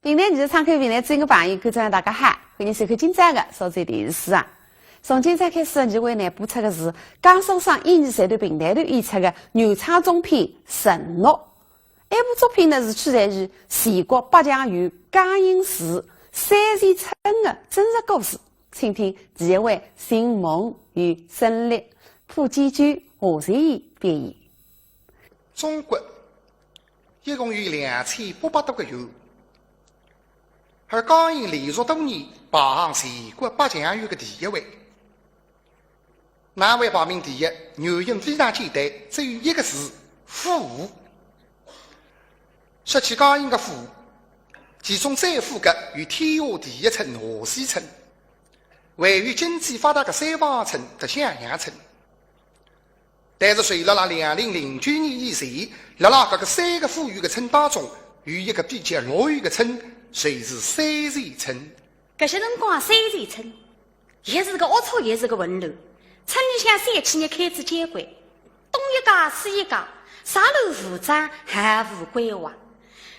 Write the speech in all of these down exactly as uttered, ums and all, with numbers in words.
评弹艺术，唱口评弹，尊敬个朋友、观众朋友，大家好，欢迎收看今朝个苏州电视书场。从今朝开始，我为㑚播出个是江苏省演艺集团评弹团演出个原创中篇《承诺》。搿部作品呢，是取材于全国百强园江阴市三前村个真实故事。请听第一回《寻梦与胜利》，蒲继久、夏才义表演。 中国一共有两千八百多个县，而江阴连续多年排行全国百强县个第一位。哪会排名第一？原因非常简单，只有一个字：富。说起江阴个富，其中最富个有天下第一村华西村，还有经济发达个三房村搭襄阳村。 但是，就辣辣两零零九年以前，辣辣搿个三个富裕个村当中，有一个比较落后个村，就是三前村。搿歇辰光，三前村也是个龌龊，也是个混乱。村里向小企业开支交关，东一家西一家，啥路无章，毫无规划。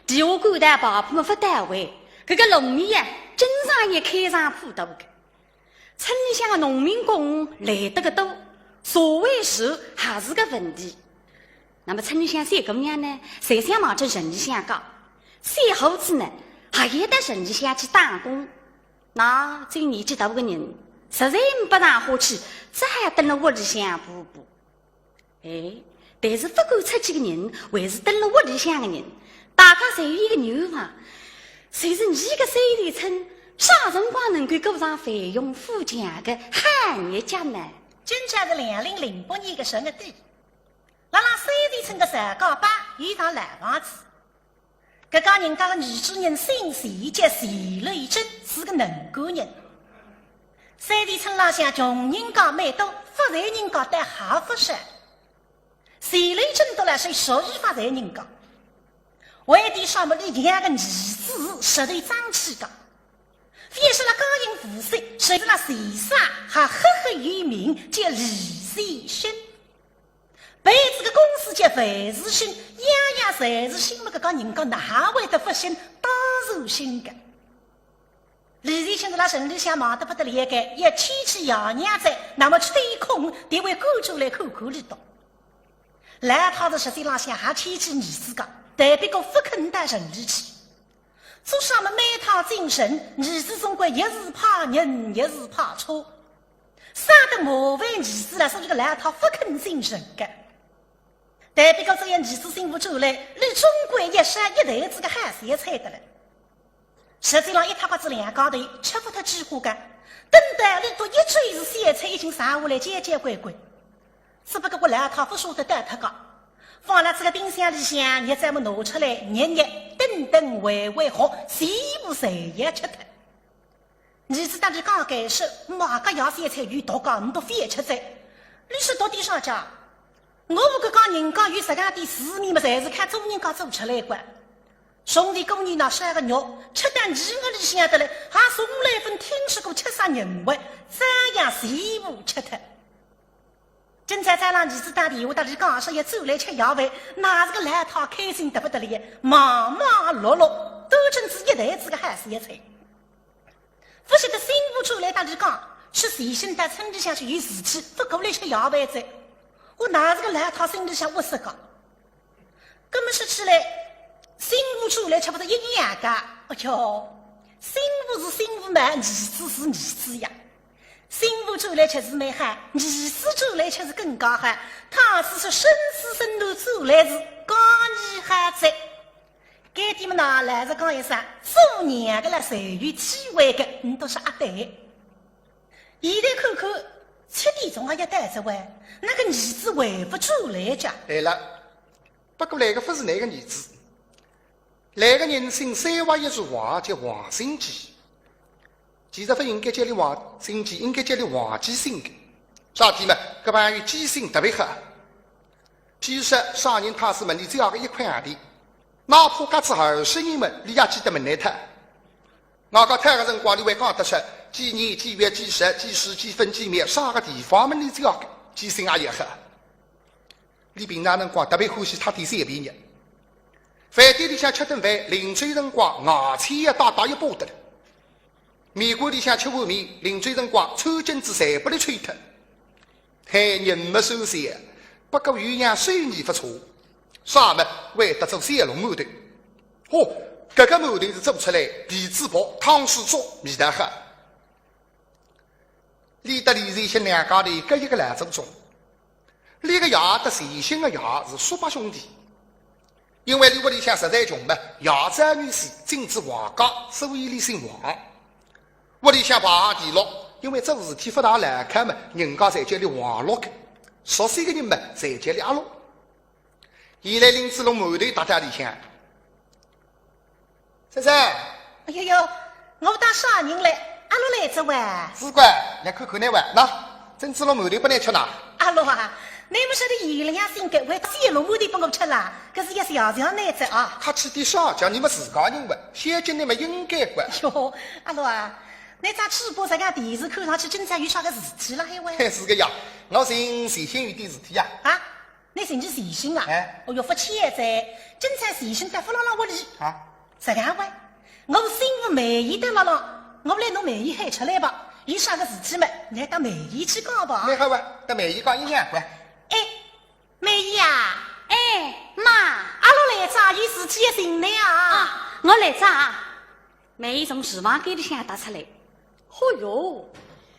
地下管道排布么勿到位，搿个路面呀，经常也开上坡道个。 村里向个农民工来得个多，社会住还是个问题。那么村里向小姑娘呢，侪想望仔城里向嫁，小伙子呢，还要到城里向去打工。那种年纪大个人，实在没办法去，只好蹲辣屋里向补补。 哎，但是勿管出去个人，还是蹲辣屋里向个人，大家侪有一个愿望，就是伲搿三前村啥辰光能够过上繁荣富强个好日脚呢？今朝是两零零八年个十月底，辣辣三前村个赵家浜有一幢老房子， 搿家人家个女主人姓钱，叫钱雷珍，是个能干人。三前村浪向穷人家蛮多，发财人家倒还勿少。钱雷珍倒来是属于发财人家，为点啥么？伊养个儿子是实头争气个，覅说辣江阴无锡，就是辣全省还赫赫有名，叫李钱兴。 办仔个公司叫万事兴，样样侪是兴么，搿家人家哪会得勿兴？当然兴个。李钱兴辣城里向忙得勿得了个，一天天爷娘哉，那么抽空特为赶转来看看俚笃。老太太实际浪向还牵记儿子个，但不过勿肯到城里去。 做啥么？每趟进城，儿子总归一时怕人，一时怕车。省得麻烦儿子了，所以搿老太勿肯进城个。但不过只要儿子新妇转来，俚总归一烧一台子个好小菜得了。实际浪一塌刮子两家头吃勿脱几化个，等到俚笃一桌子小菜已经上下来，交交关关。 只不过搿老太勿舍得倒脱个，放辣仔个冰箱里向，日脚么拿出来热热，等等回回好，全部侪要吃脱。儿子搭俚讲解释，妈，搿样小菜有毒个，倷笃覅吃哉。俚说毒点啥介？我屋里搿家人家有实梗点事体么，侪是靠做人家做出来个。从前过年拿烧个肉，吃到儿子屋里向得了，还从来勿听说过吃杀人活，照样全部吃脱。 今朝早浪儿子打电话搭俚讲，说要转来吃夜饭，那是搿老太开心得勿得了，忙忙碌碌，端正仔一台子个好小菜。勿晓得新妇转来搭俚讲，说钱兴到村里向去有事体，勿过来吃夜饭哉。哦，那是搿老太心里向窝塞个。 搿么说起来，新妇转来吃勿得一样个。哎哟，新妇是新妇嘛，儿子是儿子呀。新妇转来吃是蛮好，儿子转来吃是更加好。倘使说孙子孙女转来是讲理好哉。搿点么呢，老实讲一声，做娘个了侪有体会个，倷笃说阿对。现在看看，七点钟也要到哉喂，哪个儿子还勿转来介？对了， 不过来个勿是倷个儿子，来个人姓三，话一句话，叫王新基。其实勿应该叫俚王新基，应该叫俚王基新个。啥体嘛？搿朋友记性特别好。譬如说啥人倘使问俚借个一块洋钿，哪怕隔仔二十年么，俚也记得问俚讨。外加讨个辰光，俚会讲得出几年几月几时几时几分几秒，啥个地方么俚借个，记性也好。 俚平常辰光特别欢喜讨点小便宜，饭店里向吃顿饭，临走辰光牙签也带带一把得了。面馆里向吃碗面，临走辰光餐巾纸侪拨伊抽脱。嘿，人末算小，不过有样手艺勿错，啥末？会得做小笼馒头。嚯，搿个馒头是做出来，皮子薄，汤水足，味道好。俚搭李瑞兴两家头搿一个老祖宗，俚个爷搭钱兴个爷是叔伯兄弟。因为俚屋里向实在穷末，爷早年死，进仔王家，所以俚姓王。屋里向排行第六，因为做事体勿大牢靠末，人家侪叫俚王六个，熟悉个人末，侪叫俚阿六。现在拎仔笼馒头踏到里向。 先生。哎呦呦，我当啥人嘞？阿六来哉喂。是个，来看看倷喂，喏，蒸仔笼馒头拨倷吃喏。阿六啊，倷末晓得爷浪向心个，还做仔笼馒头拨我吃啦，搿是要谢谢倷哉啊。客气点啥，叫倷末自家人喂，孝敬倷末应该个。哟，阿六啊，倷只嘴巴实梗甜，是看上去今朝有啥个事体了还喂？嘿，是个呀，我寻钱兴有点事体呀。啊？ 倷寻着钱兴啊？哎。哦哟，勿巧哉，今朝钱兴倒勿辣辣屋里。啊？实梗喂，我新妇梅姨倒辣浪，我来拿梅姨喊出来吧。有啥个事体末，倷搭梅姨去讲吧。倷好喂，搭梅姨讲一样喂。哎，梅姨啊。哎，妈。阿六来哉，有事体要寻倷啊。啊，我来哉啊。 梅姨从厨房间里向踏出来。嚯哟，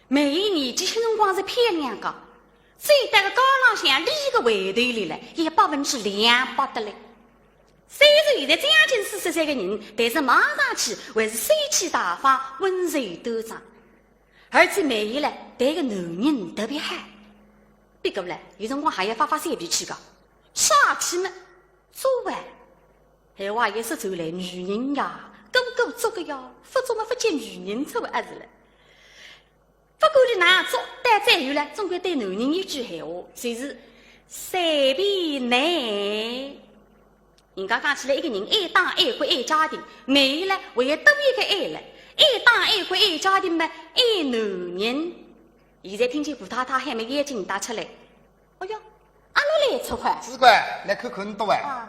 梅姨年纪轻辰光是漂亮个，走到个街浪向，俚个回头率了，也百分之两百得来。虽然现在将近四十岁个人，但是望上去还是秀气大方，温柔端庄。而且梅姨呢，对个男人特别好。不过呢，有辰光还要发发小脾气个，啥体么？ 做啊，闲话也说出来，女人呀，个个做个呀，勿做么勿见女人做啊是了。不管俚哪做，到最后了，总归对男人一句闲话，就是随便倷。人家讲起来，一个人爱党、爱国、爱家庭，梅姨呢，还要多一个爱了，爱党、爱国、爱家庭嘛，爱男人。现在听见顾太太喊末眼睛搭出来， 哎哟，阿六来哉喂。是个，来看看倷喂。啊。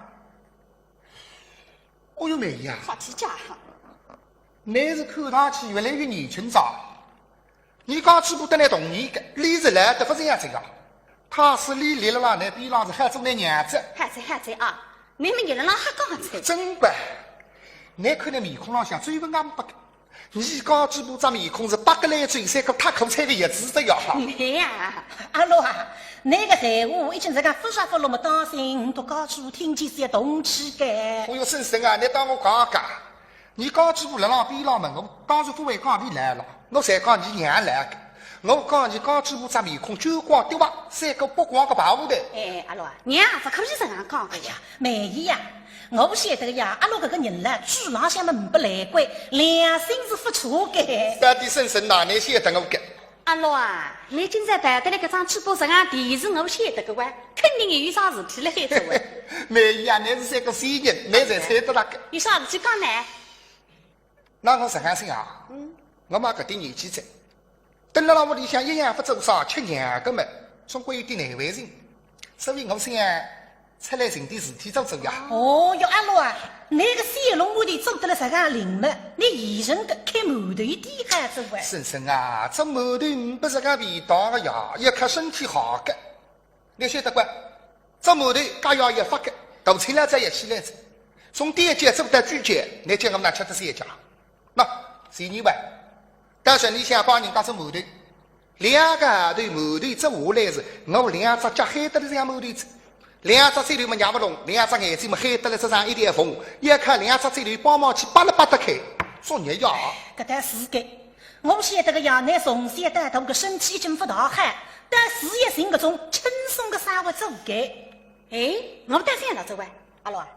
哦哟，梅姨啊。啥体家伙？倷是看上去越来越年轻哉。伲家主婆搭倷同年个，俚是来得勿像样子呀。她是俚立辣辣倷边浪是喊做倷娘子。好哉好哉啊，倷末立辣浪瞎讲哉。真个，倷看倷面孔浪向皱纹也呒不个。 伲家主婆只面孔是白个来嘴，像个太苦菜个叶子哉呀。倷呀，阿六啊，倷个闲话已经实梗勿着勿落么，当心倷家主婆听见是要动气个。哦哟，婶婶啊，倷搭我讲讲，伲家主婆辣浪边浪么，我当然勿会讲俚来了，我侪讲伲娘来个。我讲伲家主婆只面孔珠光滴滑，像个发光个白舞台。哎，阿六啊，娘勿可以实梗讲个呀。哎呀，梅姨呀， 我晓得个呀，阿六搿个人啦，嘴浪向么呒不来怪，良心是勿错个。到底婶婶哪能晓得我个？阿六啊，倷今朝跑得来搿张嘴巴实梗甜，是我晓得个哇，肯定有一桩事体辣海头哇。梅姨啊，倷是像个仙人，倷侪猜得着个。有啥事体讲呢？ 那我实梗想啊，嗯。我嘛搿点年纪哉，蹲辣辣屋里向一样勿做啥，吃娘个么，总归有点难为情。所以我想出来寻点事体做做呀。哦哟，阿六啊，倷个小笼馒头做得来实梗灵么，倷现成个开馒头店好做哇。婶婶啊，做馒头呒不实梗便当个呀，要靠身体好个。 倷晓得个，做馒头家要也发个，大清老早也起来哉。从店家做到主家，倷叫我哪吃得消啊？喏，前年吧，到城里向帮人家做馒头，两个号头馒头做下来是，我两只脚喊得来像馒头子，两只手头么捏勿动，两只眼睛么喊得来只像一条缝，要靠两只手头帮忙去扒拉扒得开，作孽呀！搿倒是个，我晓得个呀，倷从小到大个身体已经勿大好， 但是也寻搿种轻松个生活做个。哎，我倒想到哉喂，阿六啊，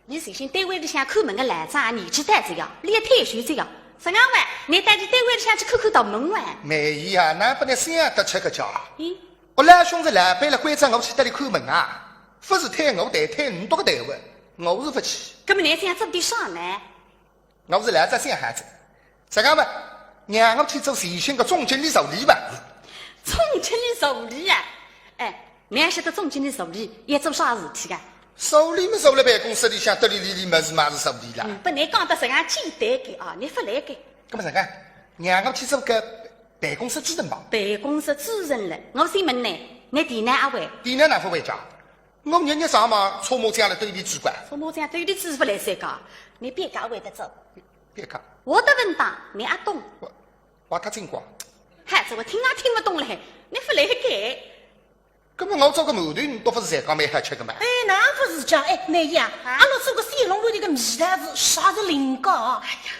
倷前趟单位里向看门个老张年纪大哉呀，倷也退休哉呀，实梗喂，倷到俚单位里向去看看大门喂。梅姨啊，哪能拨倷想得出个家？咦？我老兄是老板了，关照我去搭俚看门啊，勿是退我代，退倷笃个代喂，我是勿去。搿么倷想做点啥呢？ 我是老早想好哉，实梗么，让我去做前厅个总经理助理吧。总经理助理啊？哎，倷晓得总经理助理要做啥事体个？助理么坐辣办公室里向，搭俚理理么事么事助理啦。嗯，拨倷讲得实梗简单个啊，倷勿来个。搿么实梗，让我去做个办公室主任吧。办公室主任了，我先问倷，倷电脑阿会？电脑哪勿会介？我日日上网搓麻将了，兜里机关。搓麻将兜里机勿来三个，倷别个阿会得做？别个，我得问当，倷阿懂？我我太精光。嗨，这我听也听勿懂嘞，倷勿来个。 搿么我做个馒头，倷倒勿是才讲蛮好吃个嘛？哎，哪勿是讲？哎，乃爷啊，啊阿拉做个小笼馒头个味道是啥是灵个啊？哎呀，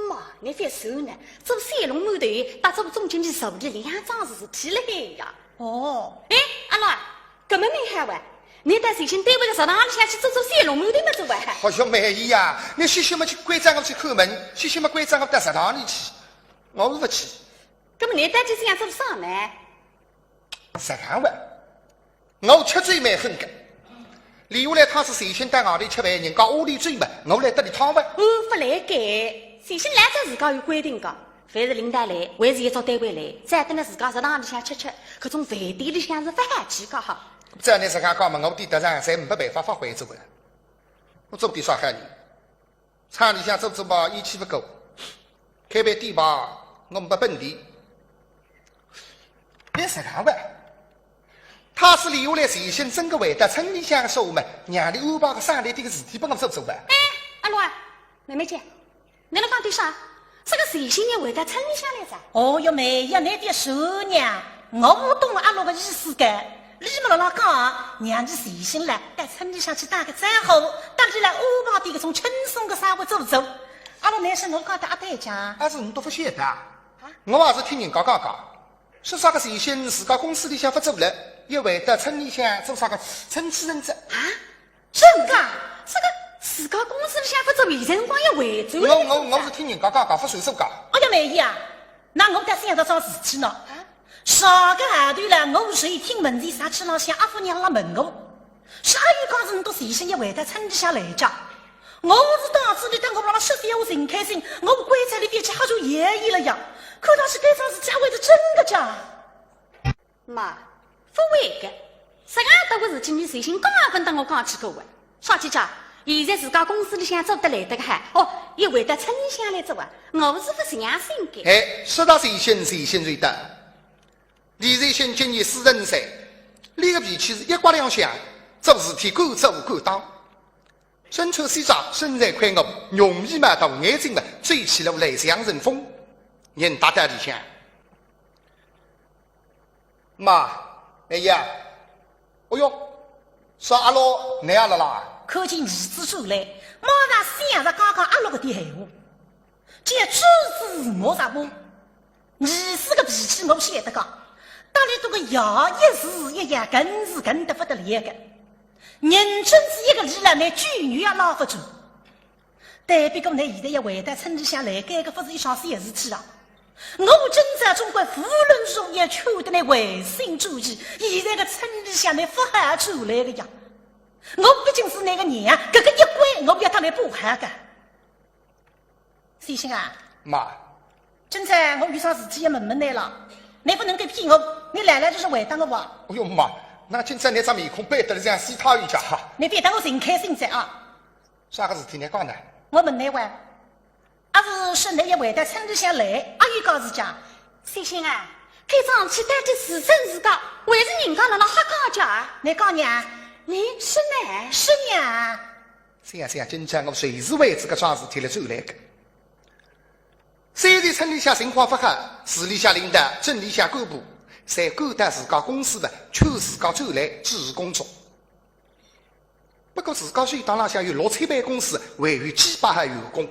妈，倷覅说呢，做小笼馒头搭做总经理助理两桩事体了海呀。哦，哎，阿乐，搿么蛮好哇，倷到前线单位个食堂里向去做做小笼馒头么做哇？好像蛮好呀，倷歇歇么去关照我去看门，歇歇么关照我到食堂里去，我是勿去。搿么倷到底想做啥呢？实梗话，我吃嘴蛮狠个。留下来趟子前线到外头吃饭，人家屋里嘴嘛，我来搭俚趟伐？我勿来个，前线来只自家有规定个，凡是领导来，还是一只单位来，只要等辣自家食堂里向吃吃，搿种饭店里向是勿好去个哈。照倷实梗讲嘛，我点得上，侪没办法发挥出来。我做点啥好呢？ 厂里向做做吧，义气勿够；开爿店吧，我没本钿。倷实梗话，倘使留下来前线真个回到村里向个说话嘛，让俚安排个省力点个事体拨我做做吧。哎，阿乐啊，妹妹姐，倷辣讲点啥？啥个前线要回到村里向来哉？哦哟，妹呀，倷覅说呢，我懂阿乐个意思个。俚么辣辣讲，让俚前线来到村里向去打个招呼，搭俚来安排点搿种轻松个生活做做。阿乐，倷说我讲得阿对讲？阿是倷都勿晓得啊？我也是听人家讲讲，说啥个前线自家公司里向勿做了，要回到村里向做啥个村主任哉。啊？真个？啥个自家公司里向勿做，现在辰光要回转我我我是听人家讲讲，勿算数讲。哎呀，妹呀，那我倒想到桩事体呢。上个号头来，我随听门前啥去浪向阿福娘辣问我，啥有讲是倷到前线要回到村里向来讲？我是当初倷搭我辣辣说笑话寻开心，我关照俚覅去瞎说闲言了呀。看上去搿桩事体阿会得真个讲？妈，勿会个，实梗大个事体，倷前线讲也勿搭我讲起过啊。啥体讲？现在自家公司里向做得来得个好，哦，要回到村里向来做啊，我是勿相信个。哎，说到前线，前线最大。李前线今年四十五岁，俚个脾气是一刮两响，做事体敢做敢当。身穿西装，身材魁梧，浓眉毛到眼睛嘛，走起路来像阵风。人踏到里向，妈，哎呀，哦哟，啥阿乐，倷也辣辣？看见儿子转来，马上想着刚刚阿乐搿点闲话，叫知子莫若母。儿子个脾气我晓得个，搭俚笃个爷一字一样，梗是梗得勿得了个。认真是一个理了，连眷属也拉勿住。但不过呢，现在要回到村里向来，搿个勿是一桩小事体啊。我今朝总归无论如何要劝得倷回心转意，现在个村里向倷勿好转来个呀。我毕竟是倷个娘，搿个一关我要搭倷补好个。 先生啊，妈，今朝我有桩事体要问问倷了，倷勿能够骗我，倷老老实实回答我吧。哎哟妈，那今朝倷只面孔板得来像死太阳一样哈。倷覅搭我寻开心哉啊！啥个事体倷讲呢？我问倷哇，阿是说倷要回到村里向来，阿有讲是假？先生啊，搿桩事体到底是真是假，还是人家辣辣瞎讲价啊？倷讲呀？倷说呢？说呀？ 想想今朝我随时为仔搿桩事体来转来个。虽然村里向情况勿好，市里向领导、镇里向干部，侪赶到自家公司个，劝自家转来主持工作。不过自家首档浪向有六七爿公司，还有几百号员工。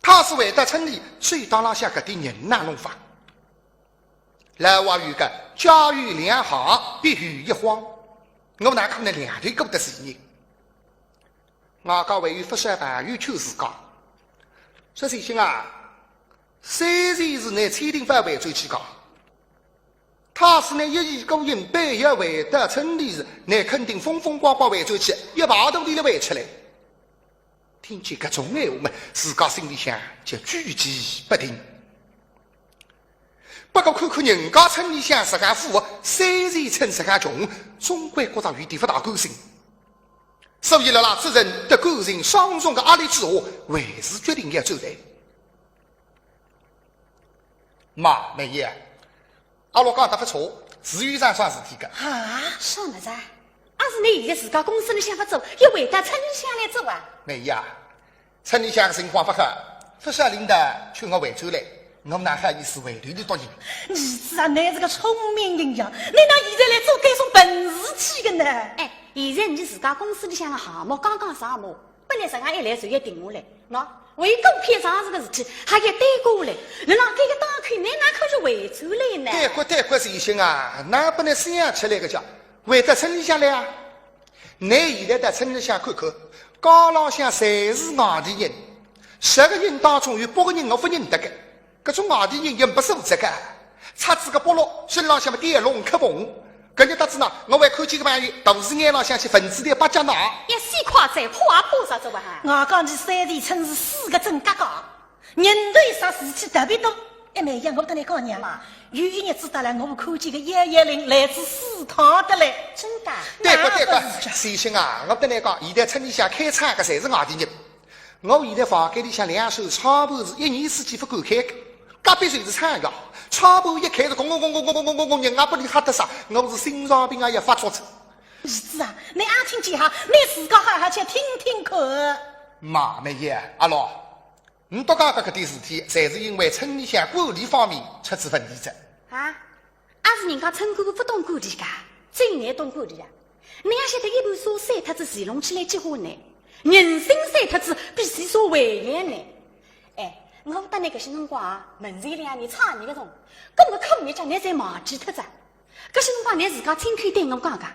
倘使回到村里，首档浪向搿点人哪弄法？ 老话有个，家有两行，必有一荒。我哪可能两头顾得齐呢？外加还有勿少朋友劝自家，说先生啊，虽然是倷千叮万万转去讲，倘使倷一意孤行，非要回到村里时，倷肯定风风光光回转去，一把头地来回出来。 听见搿种闲话嘛，自家心里向就举棋不定。不过看看人家村里向实梗富，虽然村实梗穷，总归觉着有点勿大甘心。所以辣辣夫人的感情双重的压力之下，还是决定要转台。妈，梅姨，阿乐讲得勿错，是有桩桩事体个。啊？啥物事啊？阿是倷现在自家公司里向勿做，又回到村里向来做啊？梅姨啊，村里向个情况勿好，勿少领导劝我回转来，我哪好意思回头个答应？儿子啊，倷是个聪明人呀，倷哪现在来做搿种笨事体个呢？哎，现在倷自家公司里向个项目刚刚上马，本来实梗一来就要定下来，喏，为股票上市个事体还要耽搁下来，辣辣搿个当口，倷哪可以回转来呢？对个，对个，先生啊，哪能想勿出来个介，回到村里向来啊？ 倷现在到村里向看看，街浪向侪是外地人，十个人当中有八个人我勿认得个。搿种外地人也勿素质个，擦仔个包落，身浪向么吊龙磕凤。搿日搭子呢，我还看见个朋友，肚屎眼浪向写文字的八角呢。一死快哉，怕也怕啥子哇？我讲倷三地村是四个镇嘎嘎， 人头啥事体特别多。哎，梅姨，我搭倷讲呢，有一日子到了，我看见个幺幺零来自四趟的嘞。真的？对个，对个，那不是先生啊，我搭倷讲，现在村里向开厂个侪是外地人。我现在房间里向两扇窗户是一年四季勿敢开个，隔壁就是厂呀，窗户一开是轟轰轰轰轰轰轰轰，人家拨伊吓得啥，我是心脏病啊也发作着。儿子啊，倷阿听见哈，倷自家好好去听听看。妈，梅姨，阿乐， 倷笃讲个搿点事体，侪是因为村里向管理方面出仔问题哉。啊？阿是人家村干部勿懂管理个，真难懂管理啊！倷阿晓得一盘沙散脱仔，谁弄起来结棍呢？人心散脱仔，比谁沙还严呢？哎，我搭倷搿歇辰光啊，门前两年差倷个种，搿么可没叫倷侪忘记脱哉。 搿歇辰光，倷自家亲口对我讲个，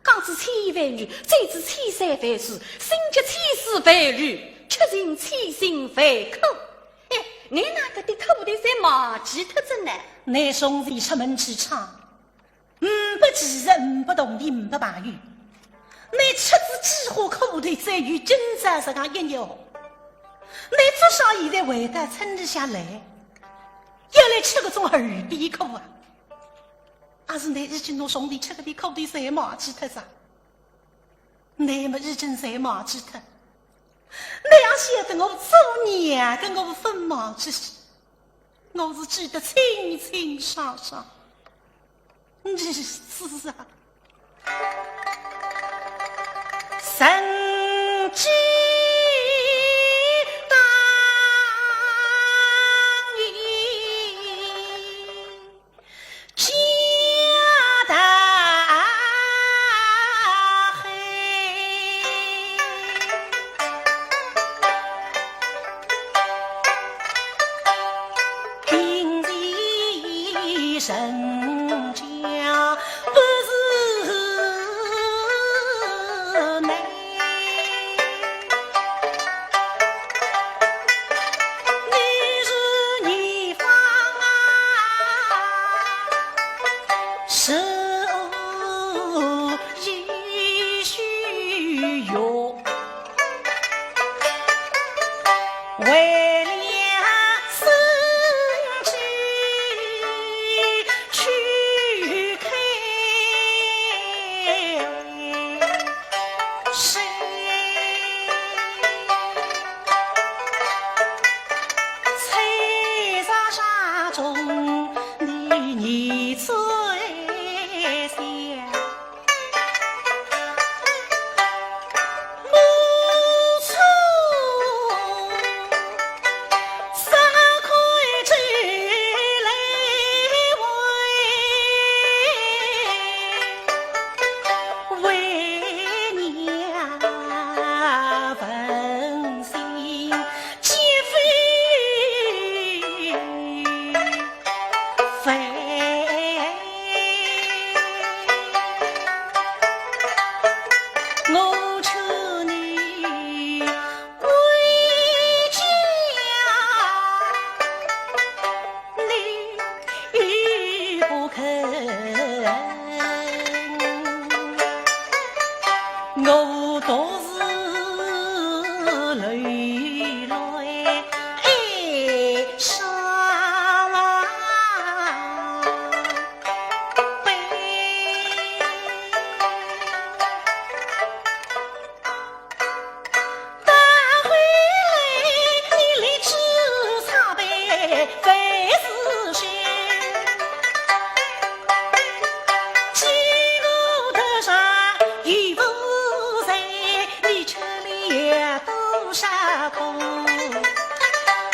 讲仔千言万语，走仔千山万水，心急千丝万缕，却成千辛万苦。哎，倷哪搿点苦头侪忘记脱仔呢？倷从前出门去闯，呒不技术，呒不铜钿，呒不朋友，倷吃仔几化苦头，才有今朝实梗一日哦。倷至少现在回到村里向来，要来吃搿种耳边苦啊！ 阿是倷已经拿从前吃个点苦头侪忘记脱哉？倷么已经侪忘记脱，倷阿晓得我做娘个我勿忘记，我是记得清清爽爽。儿子啊，曾经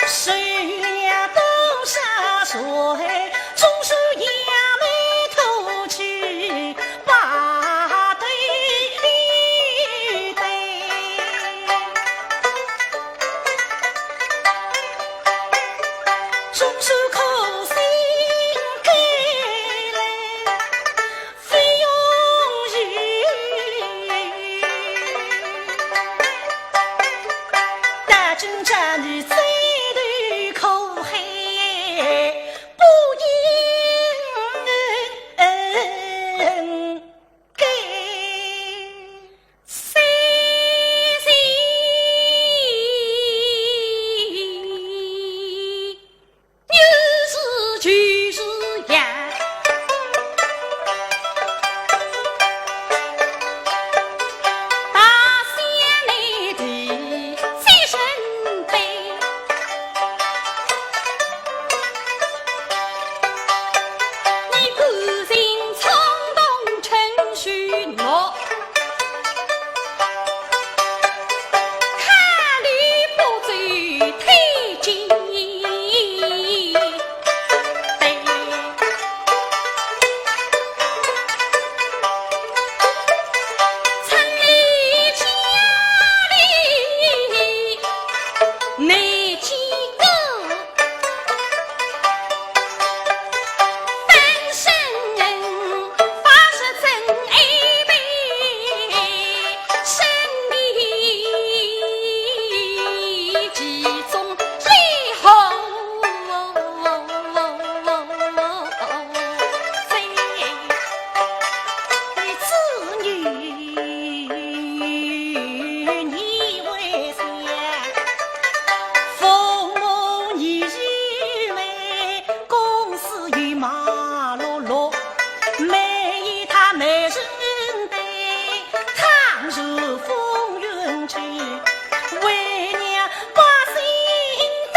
水呀多少水，总是扬眉吐气把对对，总是苦心改来 费用于。但今朝你再对苦海，不应该。三十 有时就是呀，大小难题在身边。你个人冲动趁虚弱， 看你不走太近。城里家里难几个， 翻身发是真爱悲，身体其中最后谁？子女你为先，父母你以为 公事又忙碌碌，每一趟每日对，倘若风云起，为娘把心对，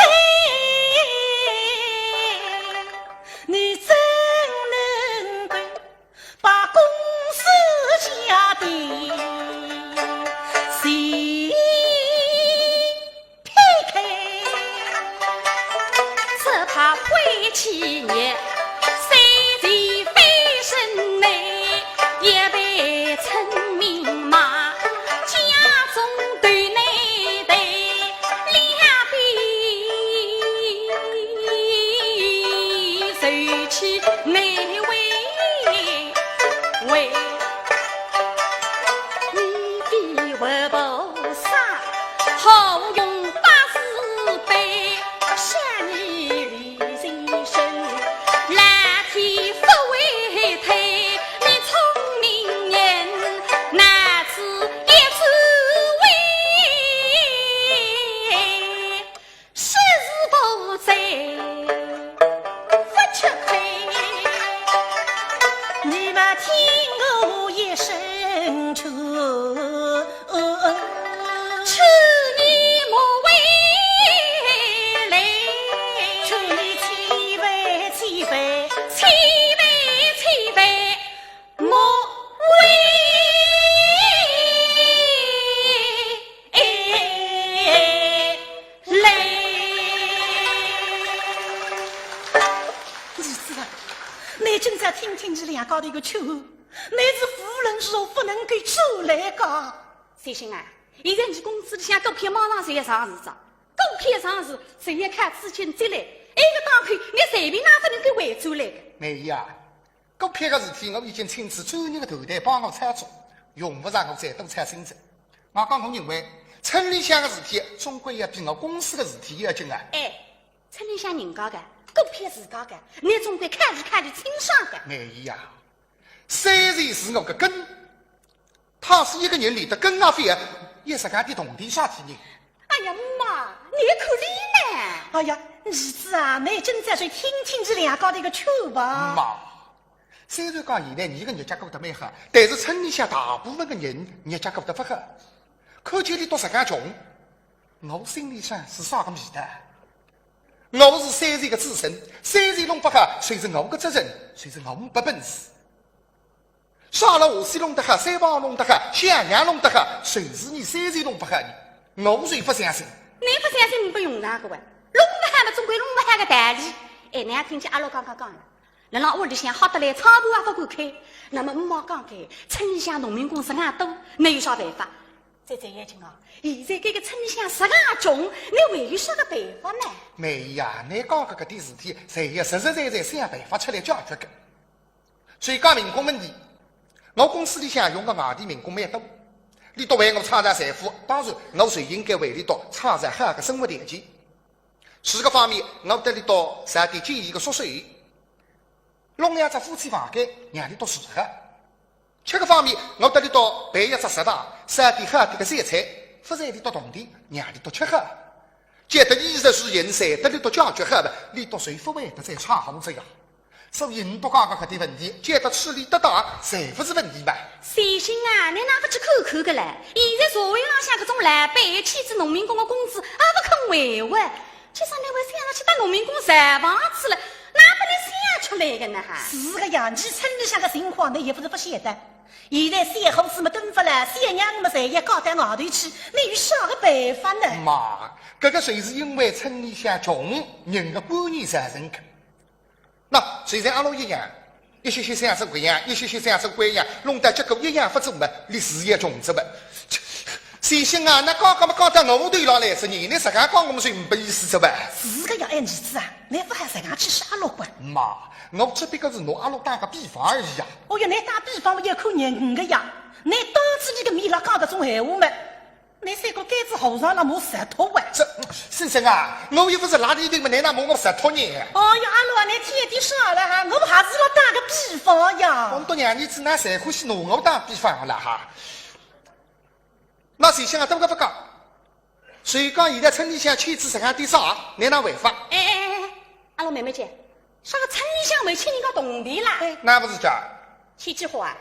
你怎能够 把公事家庭全撇开，只怕会起热，谁知翻身来，一被村民骂，家中头难抬，两边受气难为。 为你的活菩萨，好用百慈悲，想你离人生，蓝天不会退，你聪明人，哪知一滋味。 是是不在不吃亏，你们听我一声劝，劝你莫为累，劝你千万千万，千万千万 莫为累。儿子啊，你今朝听听伲两家头个劝，你是无论如何不能够转来个。三星啊，现在伲公司里向股票马上就要上市哉，股票上市就要靠资金积累，埃个当口，你随便哪能够回转来个？梅姨啊， 股票个事体，我已经请仔专业个团队帮我操作，用勿着我再多操心哉。我讲，我认为村里向个事体，总归要比我公司个事体要紧啊。哎，村里向人家个，股票自家个，你总归考虑考虑清爽个。梅姨啊，虽然是我个根， 倘使一个人连得根也废，也是干点铜钿啥体呢？哎呀妈，你可怜呢。哎呀，儿子啊，你今朝就听听伲两家头个劝吧。妈，虽然讲现在伲个日脚过得蛮好，但是村里向大部分个人日脚过得勿好，看见俚笃实梗穷，我心里向是啥个味道？我是三爷个子孙，三爷弄勿好，就是我个责任，就是我没本事。 啥了我是弄得好，三房弄得好，小娘弄得好，就是伲三爷弄勿好呢，我是勿相信。你勿相信，没用场个哇，弄得总归弄勿好个道理。哎，倷也听见阿六刚刚讲了，辣辣屋里向吓得来窗户也勿敢开。那么姆妈讲个，村里向农民工实梗多，倷有啥办法？再再要紧啊，现在搿个村里向实梗穷，倷还有啥个办法呢？梅姨啊，倷讲个搿点事体，侪要实实在在想办法出来解决个。 所以讲民工问题，我公司里向用个外地民工蛮多，俚笃为我创造财富，当然我就应该为俚笃创造好个生活条件。住个方面，我搭俚笃造点简易个宿舍，弄两只夫妻房间，让俚笃住好。吃个方面，我搭俚笃备一只食堂，烧点好点个小菜，勿赚俚笃铜钿，让俚笃吃好。 觉得衣食住行侪搭俚笃解决好了，俚笃就勿会得再闯祸哉呀。所以倷笃讲个搿点问题，觉得处理得当，侪勿是问题嘛。先生啊，倷哪勿去看看个嘞？现在社会浪向搿种老板，欠仔农民工个工资，也勿肯还还。就算倷还想着去搭农民工造房子了，哪拨倷想出来个呢哈？是个呀，倷村里向个情况，倷也勿是勿晓得。 现在小伙子么蹲勿牢，小娘么侪要嫁到外头去，倷有啥个办法呢？妈，搿个侪是因为村里向穷，人个观念造成个。喏，就像阿六一样，一歇歇想做搿样，一歇歇想做搿样，弄得结果一样勿做嘛，俚自家穷着嘛。先生啊，倷讲讲么讲到我头浪来哉，倷实梗讲我么就呒不意思哉嘛。是个呀，哎，儿子啊，倷勿好实梗去吓阿六个。妈，我只不过是拿阿六打个比方而已呀。 哦哟，倷打比方嘛，要看人个呀。倷当仔俚个面浪讲搿种闲话嘛，倷像个街子和尚辣骂石头啊。这，先生啊，我又勿是拉俚个嘛，倷哪骂我石头呢？哦哟，阿六啊，倷添点啥了哈？我还是辣打个比方呀。倷笃娘儿子哪侪欢喜拿我打比方了哈？那先生啊，搿个勿讲， 所以讲现在村里向欠仔实梗点啥，倷哪回法？哎哎哎哎，阿六慢慢叫，啥个村里向还欠人家铜钿啦？哎，那勿是讲，欠几化啊？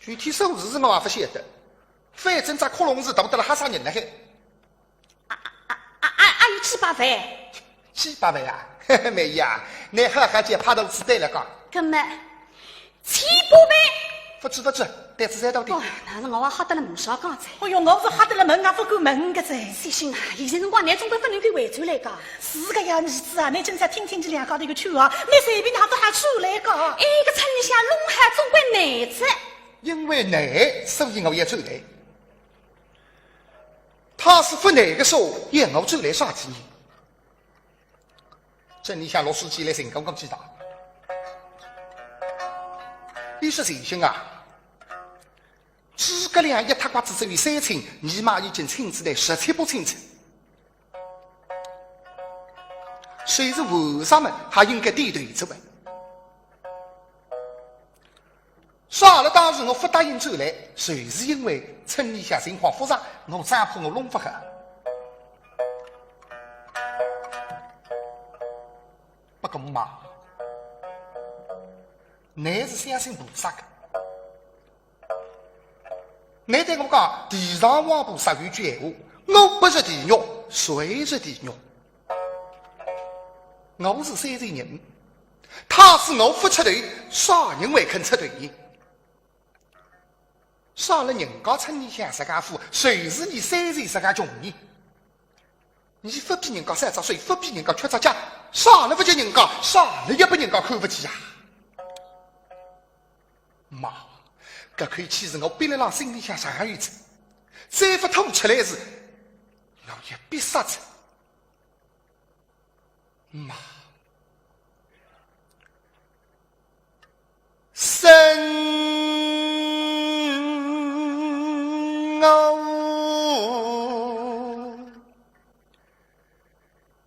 具体数字是我也勿晓得，反正只窟窿是大得了吓煞人了嘿。啊啊啊啊！还有几百万？几百万啊？嘿嘿，梅姨啊，倷好好叫，拍肚子对了讲。搿么 千八万。勿止勿止，胆子再大点。哦，那是我也吓得了，呒啥讲哉。哎哟，我是吓得了，问也勿敢问个哉。先生啊，现在辰光，倷总归勿能够回转来个。是个呀，儿子啊，倷今朝听听俚两家头个劝话，倷随便哪勿好转来个。哎，搿村里向弄好总归倷哉。因为倷，所以我要转来。倘使勿倷个说，要我转来啥体呢？ 村里向落水起来，人刚刚几大。俚说先生啊，诸葛亮一塌刮子只有三清，你妈已经请仔来十七八清哉。所以是为啥么还应该点头子吧？ 啥了当时我勿答应转来，就是因为村里向情况复杂，我只怕我弄勿好。不过嘛，倷是相信菩萨个。倷对我讲，地藏王菩萨有句闲话，我不入地狱，谁入地狱？ 我是山西人，倘使我勿出头，啥人会肯出头呢？啥了人家村里向实梗富，就是倷山西实梗穷呢？倷勿比人家三只手，勿比人家缺只脚，啥了勿及人家，啥了也拨人家看勿起呀？妈，搿口气是我憋辣辣心里向上有仔，再勿吐出来是，我要憋煞仔。 妈，生我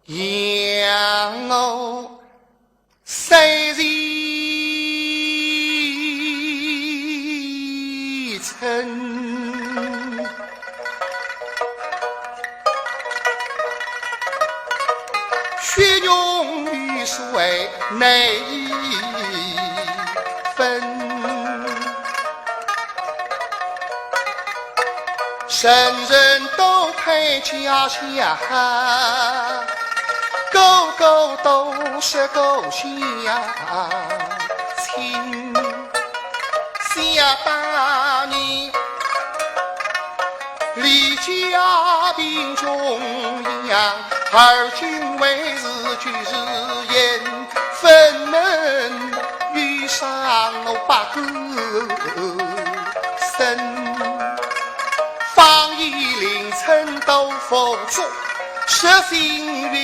养我三十春。 血浓于水难分，人人都配家乡，个个都是故乡亲。想当年，离家贫穷而今为是旧时言，分明与上我八个身。方以令臣都服从，实心于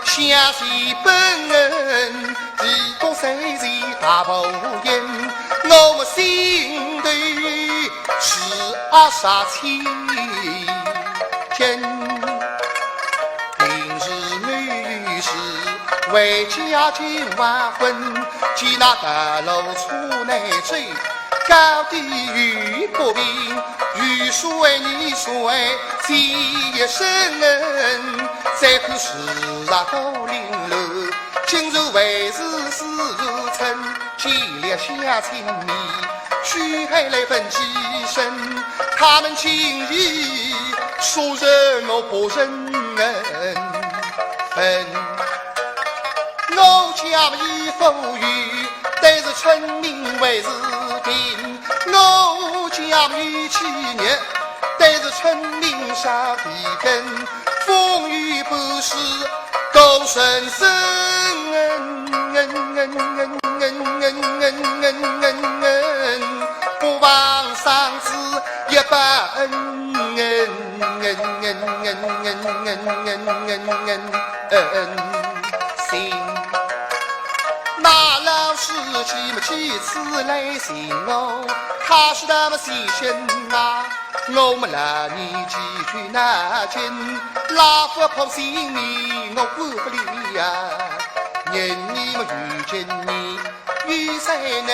下西本恩，一个谁人大不言，我们心头是阿杀千千。 平日没有事，回家尽黄昏，见那大路车难追，高低有不平，有说你说，只一声，再看树上都零落，今日为是是如春，见了相亲面， 须还来问几声，他们竟已说人我不认分。我家已富裕，但是村民为是贫。我家已企业，但是村民少地根。风雨不时 都深深，不忘上次一把恩，心。那老书记么几次来寻我，他是那么细心啊。 我们拉你几句那经，拉夫婆性命我管不了呀。人你们遇见你，有谁能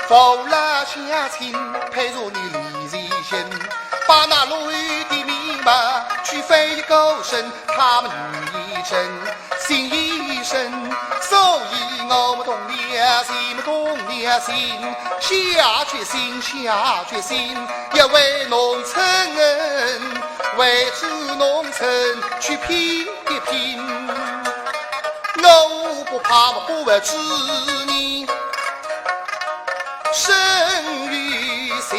扶老乡亲，陪着你离离心，把那路的密码去翻一个身，他们遇一真。 心一生，所以我们动了心，动了心，下决心，下决心，要为农村，为助农村去拼一拼。我不怕不为之你，生于死，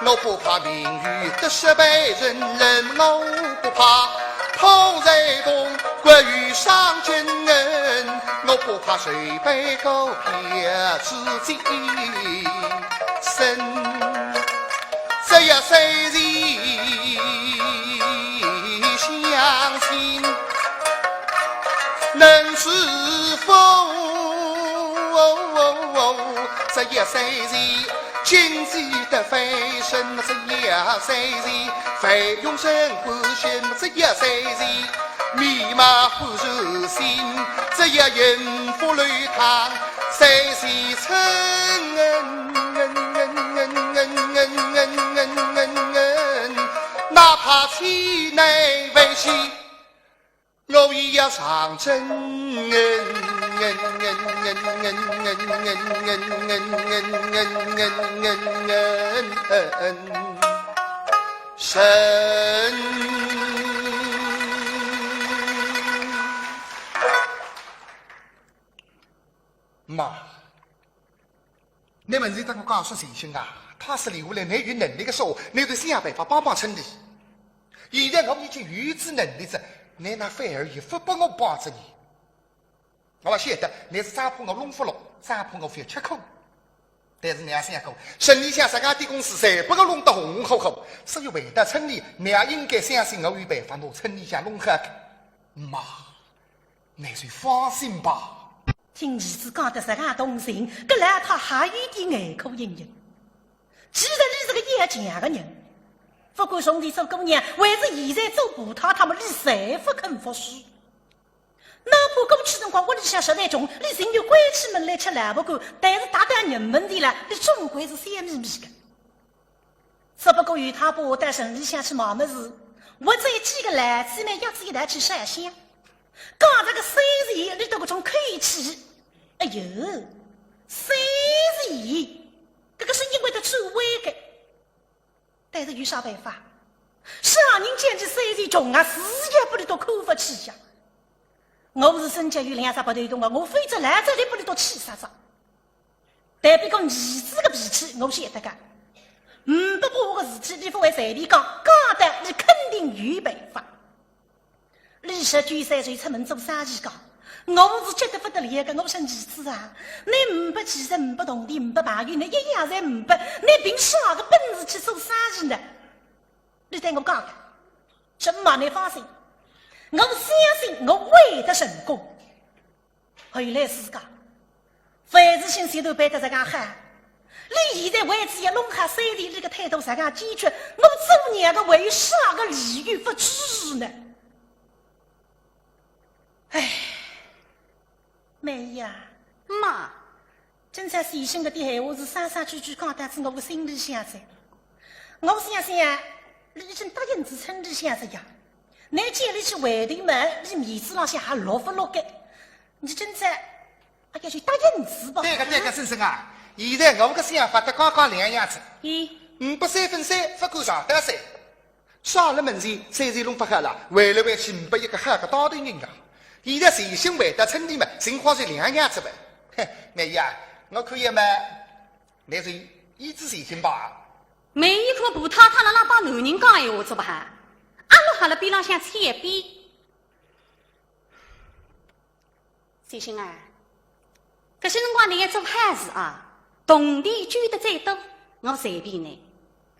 我不怕命运得失被人冷，我不怕 同在同归于上天恩，我不怕谁被狗撇之己身。只要谁人相信，能致富。只要谁人经济得翻身，只要谁人 费用生活钱，只要谁人密码不入心，只要幸福流淌谁是成。哪怕千难万险，我也要上阵。神。妈，你们是跟我讲说事情啊，他是留下来，你有能力的时候，你就想办法帮帮村里。现在我已经有此能力了，你那反而也不帮我帮着你。 我晓得，你是只怕我弄勿落，只怕我覅吃苦。但是你也想过，村里向自家的公司侪拨我弄得红火火，所以回到村里，你也应该相信我有办法拿村里向弄好个。妈，你就放心吧。听儿子讲得实梗动情，搿老太还有点眼眶盈盈。既然你是个要强个人，不管从前做姑娘，还是现在做婆太太么，你侪不肯服输。 哪怕过去辰光屋里向实在穷，你情愿关起门来吃萝卜干，但是踏到人门前了，你总归是笑眯眯个。只不过有趟爸到城里向去买物事，我再几个老姊妹约仔一道去烧香，讲着个三十一，你都搿种口气，哎哟，三十一，搿个是因为得转弯个。 但是有啥办法？啥人见着三十一穷啊，死也拨俚笃看勿起呀。我是身浪有两只白头洞啊，我非但辣这里拨俚笃气煞煞。但不过儿子个脾气，我晓得个。呒不把握个事体，俚勿会随便讲，讲得俚肯定有办法。二十九岁就出门做生意个，我是急得不得了个。我说儿子啊，你呒不技术，呒不铜钿，呒不朋友，你一样侪呒不，你凭啥个本事去做生意呢？你对我讲讲。春梅，你放心，我相信我会得成功。后来是讲，樊志新前头办得实梗好，你现在为仔要弄好生意，你个态度实梗坚决，我做娘个还有啥个理由不支持呢？哎，梅姨啊，妈，今朝先生搿点闲话是声声句句讲到仔我个心里向哉。我想想啊，你已经答应仔村里向哉呀，你叫伊去回头嘛，伊面子浪向还落勿落个？你今朝，哎呀，就答应仔吧。对个，对个，先生啊，现在我个想法搭刚刚两样哉。咦？五不三分三，勿够上得三。 啥了门前，生意弄勿好了，回来回去呒不一个好个当头人啊。现在先生回到村里嘛，情况是两样哉啘。嘿，梅姨啊，我看也嘛，那就依仔先生吧。梅姨看婆太太辣辣帮男人讲闲话哉勿哈，阿落还辣边浪向切边。 先生啊，搿歇辰光倷要做好事啊，铜钿捐得再多，我随便倷。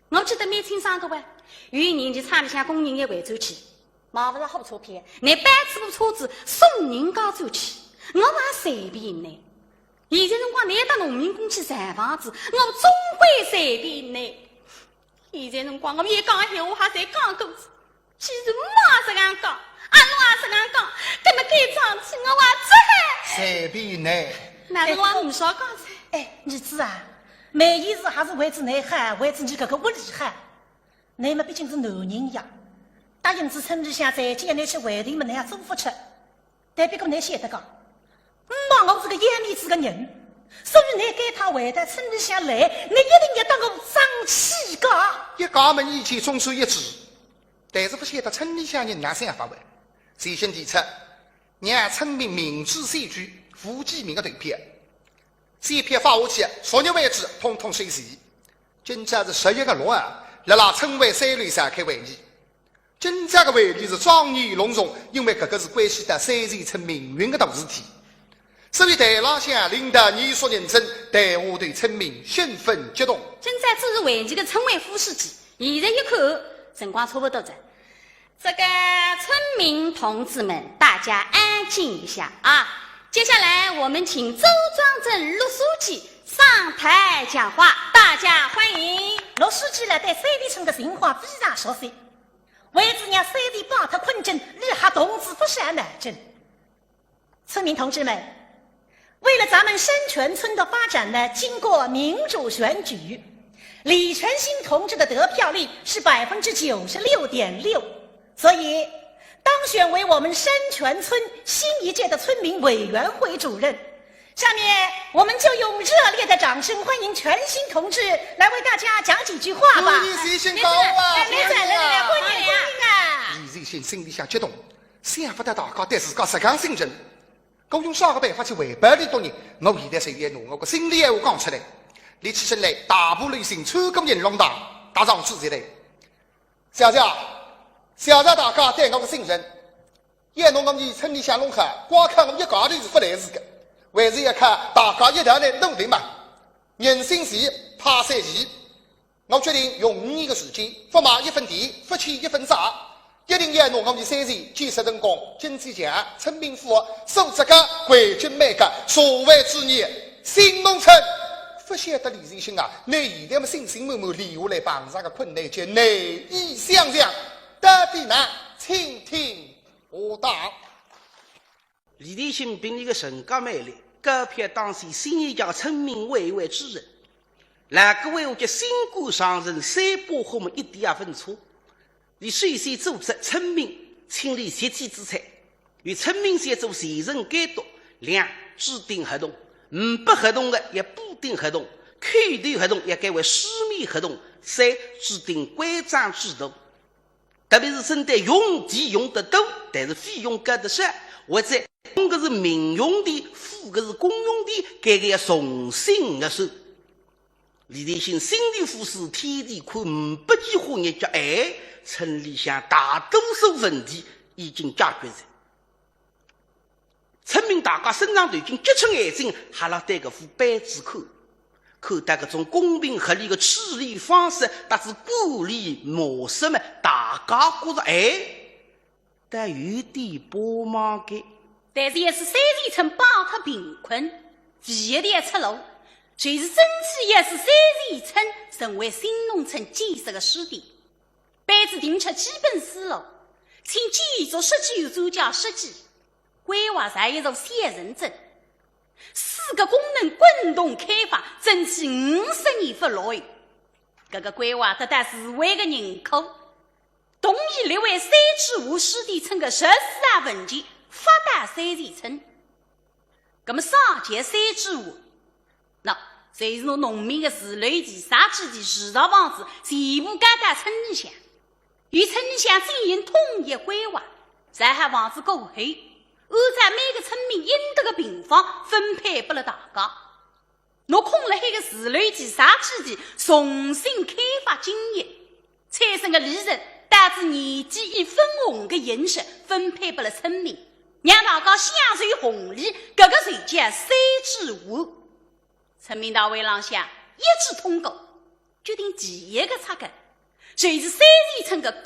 我记得蛮清爽个哇，有一年去厂里向工人要回转去，买勿着好车票，倷包仔部车子送人家转去，我也随便倷。现在辰光倷要到农民工去造房子，我总归随便倷。现在辰光我一讲闲话还侪讲过仔。 既然妈实梗讲，阿拉也实梗讲，搿么该桩事体我也只好。随便倷。那是我呒啥讲哉。哎，儿子啊，梅姨是还是为仔倷好，为仔伲搿个屋里好。倷么毕竟是男人呀，答应仔村里向再叫倷去回头么，倷也做勿出。 但不过倷晓得个，妈我是个要面子个人，所以倷该趟回到村里向来，倷一定要搭我争气个。一家门以前总算一致，但是勿晓得村里向人哪想法哇。先生提出，让村民民主选举胡继明个投票，选票发下去，昨日为止统统收齐。今朝是十一月六号，辣辣村委三楼召开会议。 今朝个会议是庄严隆重，因为搿个是关系到三线村命运个大事体。所以台浪向领导严肃认真，台下头村民兴奋激动。今朝主持会议个村委副书记，现在一看，辰光差勿多哉。这个村民同志们，大家安静一下啊！接下来我们请周庄镇陆书记上台讲话，大家欢迎。陆书记呢，对三线村个情况非常熟悉。 为仔让三线摆脱困境，伊还动仔勿少脑筋。村民同志们，为了咱们山泉村的发展呢，经过民主选举，李全兴同志的得票率是百分之九十六点六，所以当选为我们山泉村新一届的村民委员会主任。 下面我们就用热烈的掌声欢迎全兴同志来为大家讲几句话吧。欢迎先生到啊，来，来，来，来，欢迎啊！李全兴心里向激动，想勿到大家对自家实梗信任。我用啥个办法去回报俚笃呢？我现在就要拿我个心里闲话讲出来。立起身来，大步流星穿过银龙堂，踏上主席台。谢谢，谢谢大家对我个信任。 要拿我伲村里向弄好，光靠我一家头是勿来事个，还是要靠大家一道来努力嘛。人心齐，泰山齐。我决定用五年个时间，勿卖一分田，勿欠一分债，一定要拿我伲三线建设成功，经济强，村民富，素质高，环境蛮好，社会主义新农村。勿晓得李全兴啊，倷现在么信心满满，连下来碰着个困难就难以想象。到底哪，请听 下档。李全兴凭俚个人格魅力，高票当选新一届村民委员会主任。老古闲话叫新官上任三把火么一点也勿错。俚首先组织村民清理集体资产，由村民先做全程监督，两，制定合同，呒不合同个要补订合同，口头合同要改为书面合同，三，制定规章制度。 特别是针对用地用得多，但是费用高得少，或者用个是民用地，付个是公用地，搿个要重新核算。李全兴心里苦思，天天看，呒不几化日脚，哎，村里向大多数问题已经解决了。村民大家伸长头颈，结出眼睛，还辣对搿副板子看，看到搿种公平合理的处理方式，搭仔管理模式嘛，大家觉着，哎，倒有点帮忙个。但是也是三前村摆脱贫困，唯一的出路，就是争取也是三前村成为新农村建设的试点。 板子定出基本思路，请建筑设计院专家设计，规划造一座小城镇，四个功能滚动开发，争取五十年勿落后。搿个规划得到市委的认可，同意列为三支线试点村的十四号文件发到三前村。葛末啥叫三支线？ 喏，就是拿农民的住楼地、社区地、市场房子全部交到村里向，由村里向进行统一规划，造好房子过后，按照每个村民应得的平方分配拨了大家。拿空了海的住楼地、社区地重新开发经营，产生的利润，搭仔年底一分红的形式分配拨了村民，让大家享受红利，搿个就叫三支线。 村民大会浪向一致通过，决定第一个拆根，就是三前村的江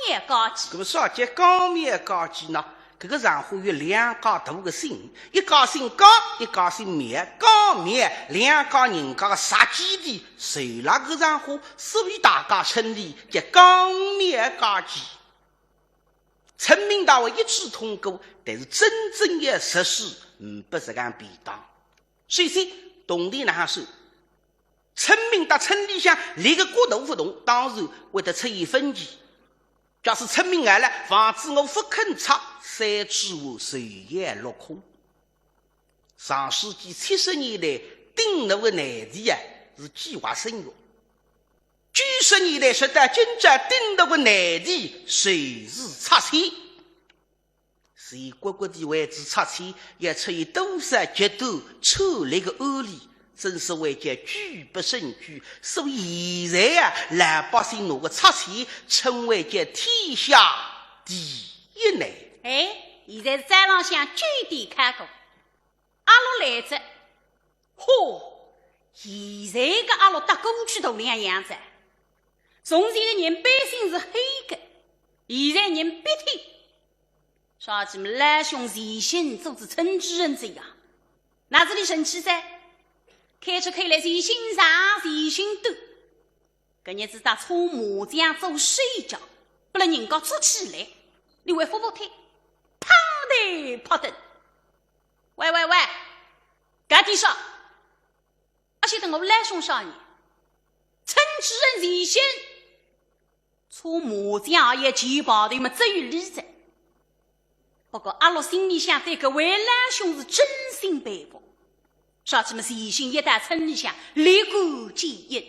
面街区。葛末啥叫江面街区呢？搿个场化有两家大的姓，一家姓江，一家姓面，江面两家人家的设计地侪辣搿场化，所以大家称伊叫江面街区。村民大会一致通过，但是真正要实施，呒拨实梗便当。 首先，铜钿哪哈算？村民搭村里向立个角度勿同，当然会得出现分歧。假使村民来了，房子我勿肯拆，三支线就要落空。上世纪七十年代，顶路的难题啊，是计划生育。九十年代，直到今朝，顶路的难题就是拆迁。 全国各地为仔拆迁，要出现多少极端惨烈的案例，真是为叫举不胜举。所以现在啊，老百姓拿个拆迁称为叫天下第一难。哎，现在是早浪向九点开过，阿六来哉。嚯，现在个阿六搭过去大两样哉。从前个人背心是黑个，现在人笔挺。 啥体么，老兄前身做仔村主任哉呀，哪亨神气哉？开出口来前身长前身短，搿日子搭搓麻将做手脚，拨勒人家捉起来，侬还服服帖，砰的啪的。喂喂喂，搿点啥？阿晓得我老兄啥人？村主任前身。 搓麻将也要前排头么，只有俚哉。不过阿六心里向对搿位老兄是真心佩服，啥体么，前身一到村里向立竿见影。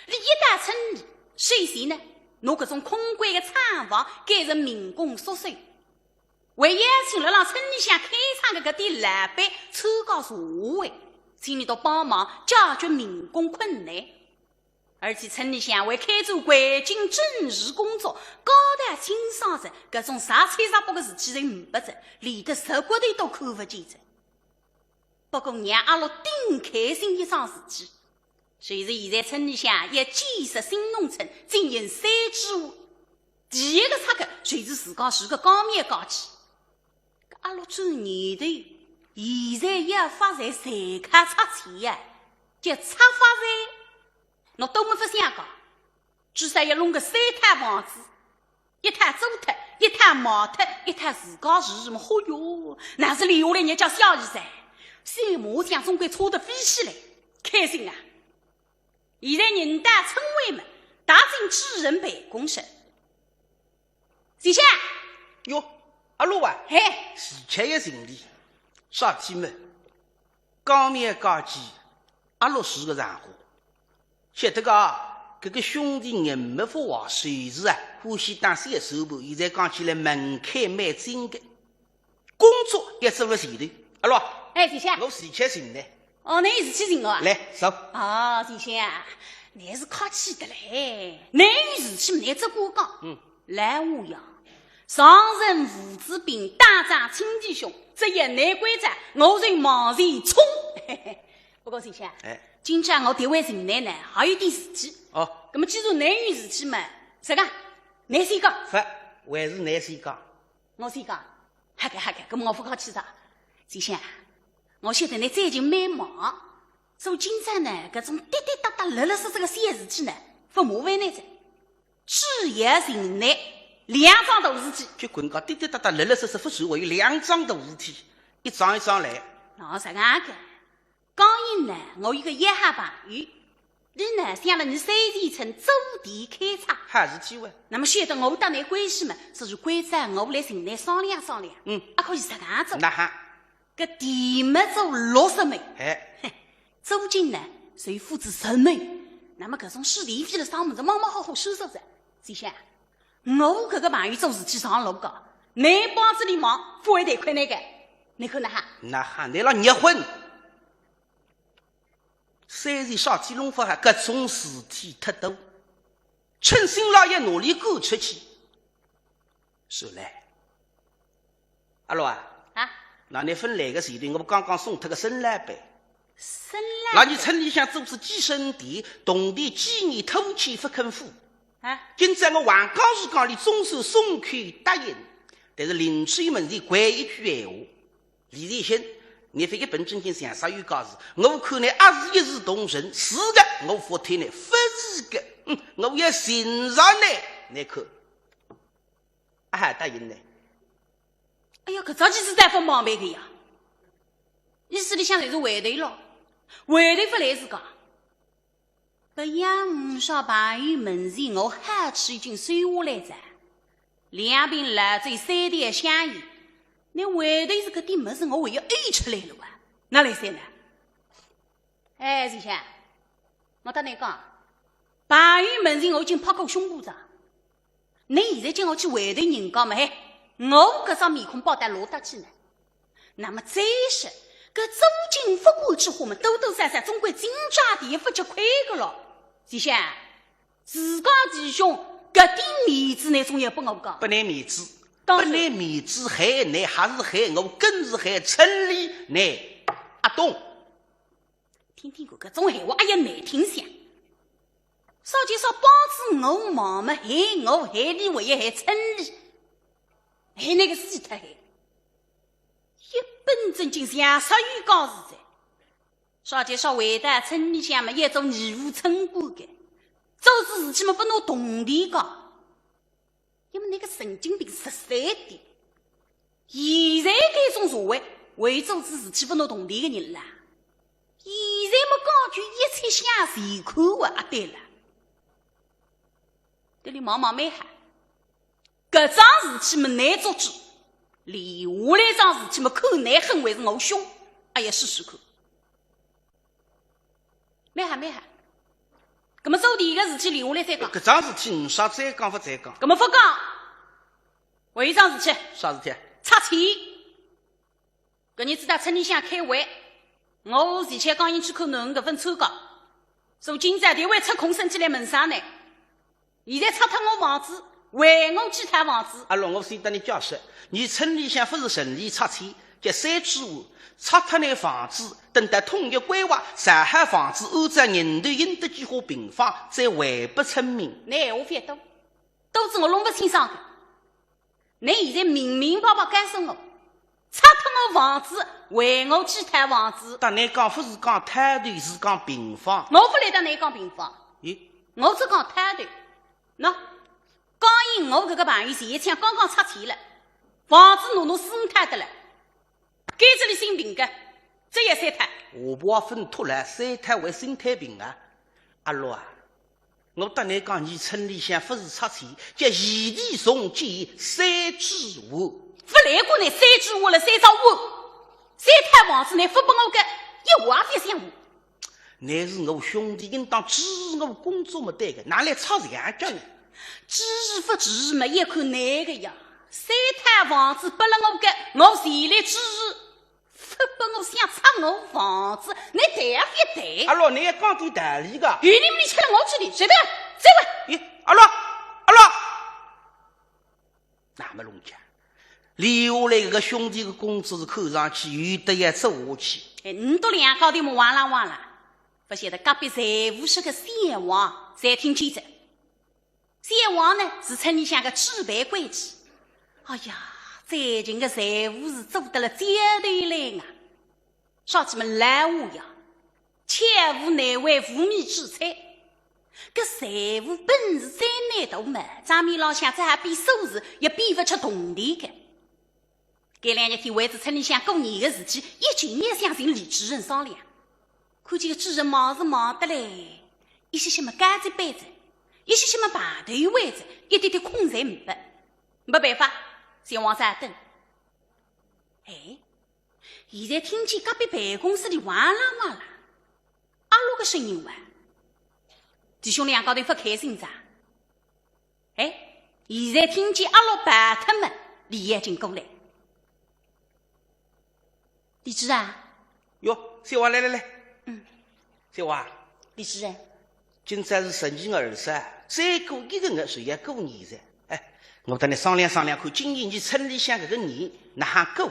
俚一到村里，首先呢，拿搿种空关个厂房改成民工宿舍，还邀请勒浪村里向开厂个搿点老板参加茶会，请俚笃帮忙解决民工困难。 而且村里向还开展环境整治工作，教导清爽仔，搿种杂七杂八个事体侪呒拨哉，连得贼骨头都看勿见哉。不过让阿六顶开心一桩事体，就是现在村里向要建设新农村，进行三支线。第一个拆根就是自家住个江面街区。搿阿六转念头，现在要发财，侪靠拆迁呀，叫拆发财。 倷都没法想个，至少要弄个三套房子，一套租脱，一套卖脱，一套自家住么，嚯哟，哪亨连下来日脚写意哉？小麻将总归搓得飞起来，开心啊！现在人到村委么，踏进主任办公室。 先生。哟，阿六啊。嘿。是吃也行礼，啥体么？江面街区，阿六是个人货，晓得个，搿个兄弟人没法话，随时啊，欢喜当小算盘，现在讲起来门槛蛮精个。 工作也做了前头。阿六，哎，先生。我事体寻倷。哦，倷有事体寻我啊？来，坐。哦，先生啊，倷是客气得嘞，倷有事体倷只管讲。嗯。来，我呀，上任父子兵，打仗亲弟兄，只要倷关照，我就往前冲。不过，先生，哎。今朝我特为寻倷呢，还有点事体。哦。那么既然倷有事体嘛，实梗，倷先讲。勿，还是倷先讲。我先讲？好个，好个，那么我勿客气哉。先生，我晓得倷最近蛮忙，所以今朝呢，搿种滴滴答答、零零散散个小事体呢，勿麻烦倷哉。 主要是呢，两桩大事体。结棍讲，滴滴答答、零零散散勿算，还有两桩大事体，一桩一桩来。喏，实梗个，刚刚呢，我一个要好朋友，俚呢，想勒倷三前村做地勘察。好事体哇。那么晓得我搭倷关系嘛，所以关照我来寻倷商量商量。嗯。啊，可以实梗做。哪哈？ 搿地么做六十亩，哎。嘿，租金呢，随付仔十亩。那么搿种水电费了啥物事，马马虎虎收索哉。先生，我搿个朋友做事体上路个，倷帮仔俚忙，勿会得亏倷个。倷看哪哈？哪哈，倷老热昏。虽然啥体弄法哈，搿种事体忒多，趁新老爷拿俚赶出去。 是嘞。阿乐啊，啊？那倷勿来个前头，我刚刚送脱个沈老板。沈老板？那倷村里向做仔寄生田，铜钿几年拖欠勿肯付。啊？今朝我横讲竖讲，俚总算松口答应，但是临出门前还一句闲话。李先生，倷覅一本正经像煞有介事，我看倷阿是一视同仁，是个，我服帖倷，勿是个，嗯，我要寻着倷，倷看。 啊，答应呢。哎呀，搿桩事体是大夫忙办个呀。意思里向就是回头咯，回头勿来是讲。勿像倷说朋友门前我好处已经收下来哉，两瓶老酒三条香烟，倷回头是搿点物事我还要呕出来了啊，哪来三呢？ 哎，先生，我搭倷讲，朋友门前我已经拍过胸脯哉。倷现在叫我去回头人家嘛，嘿，我搿张面孔摆到哪搭去呢？那么再说，搿租金勿管之花嘛，多多少少总归进账点勿吃亏个咯。先生，自家弟兄搿点面子倷总要拨我个。拨倷面子，当然。拨倷面子害倷，还是害我，更是害村里倷，阿懂？ 听听看，搿种闲话，哎呀，难听些。啥叫啥帮仔我忙嘛，害我害俚，还要害村里，害倷个死脱害。一本正经像煞有介事哉。啥叫啥回到村里向嘛，要做义务村官个，做仔事体嘛，勿拿铜钿个。 因为倷个神经病十三点。现在搿种社会，会做仔事体勿拿铜钿个人啦。现在么讲究一切向前看啊，啊，对了。对俚忙忙蛮好，搿桩事体么倷做主，留下来桩事体么看倷狠还是我凶，哎呀，试试看。 蛮好，蛮好。葛么做第一个事体留下来再讲。搿桩事体呒啥再讲勿再讲。葛么勿讲，还有一桩事体。啥事体？拆迁。搿日子到村里向开会，我前脚刚刚去看囡儿搿份参加，所以今朝特为抽空升起来问声呢。 现在拆脱我房子，还我几套房子。阿乐，我先搭倷解释，伲村里向勿是顺利拆迁，叫三居户，拆脱倷房子，等到统一规划，造好房子，按照人头应得几化平方，再还拨村民。倷闲话覅多，多仔我弄勿清爽个。 倷现在明明白白告诉我，拆脱我房子，还我几套房子。搭倷讲，勿是讲套头，是讲平方。我勿来搭倷讲平方。咦？我只讲套头。喏，刚刚我搿个朋友前一枪刚刚拆迁了，房子拿拿私人套得了，该这里姓平个，这也三套。下巴勿脱了，三套还姓太平啊？阿乐啊， 我搭倷讲，伲村里向勿是拆迁，叫异地重建三居户。勿来过倷三居户了，三只户，三套房子倷勿拨我个，一话也覅响。倷是我兄弟，应当支持我工作么对个，哪来拆墙脚呢？支持勿支持嘛，也看倷个呀。三套房子拨了我个，我全力支持。 勿拨我想拆我房子，倷对也覅对。阿乐，倷也讲点道理个。有理没理吃了我嘴里，随便，走吧。咦，阿乐，阿乐。那么弄僵，留下来搿个兄弟个工作是看上去有得要做下去。哎，唔笃两家头么哇啦哇啦，勿晓得隔壁财务室个小王侪听见哉。小王呢，是村里向个主办会计。哎呀，最近个财务是做得了焦头烂额，说起么老话呀，巧妇难为无米之炊。搿财务本事再难大么，账面浪向再还比数字，也比勿出铜钿个。搿两日天为仔村里向过年个事体，一径要想寻李主任商量。看见个主任忙是忙得嘞，一歇歇么高级班子，一歇歇么排头位子，一点点空闲没。没办法，小王在等。哎，现在听见隔壁办公室里哇啦哇啦，阿乐个声音哇，弟兄两家头勿开心哉。哎，现在听见阿乐跑脱么，李岩进过来。李主任。哟，小王，来来来。嗯。小王。李主任。今朝是十二月二十，再过一个月就要过年哉。哎，我搭倷商量商量看，今年伲村里向搿个年哪哈过？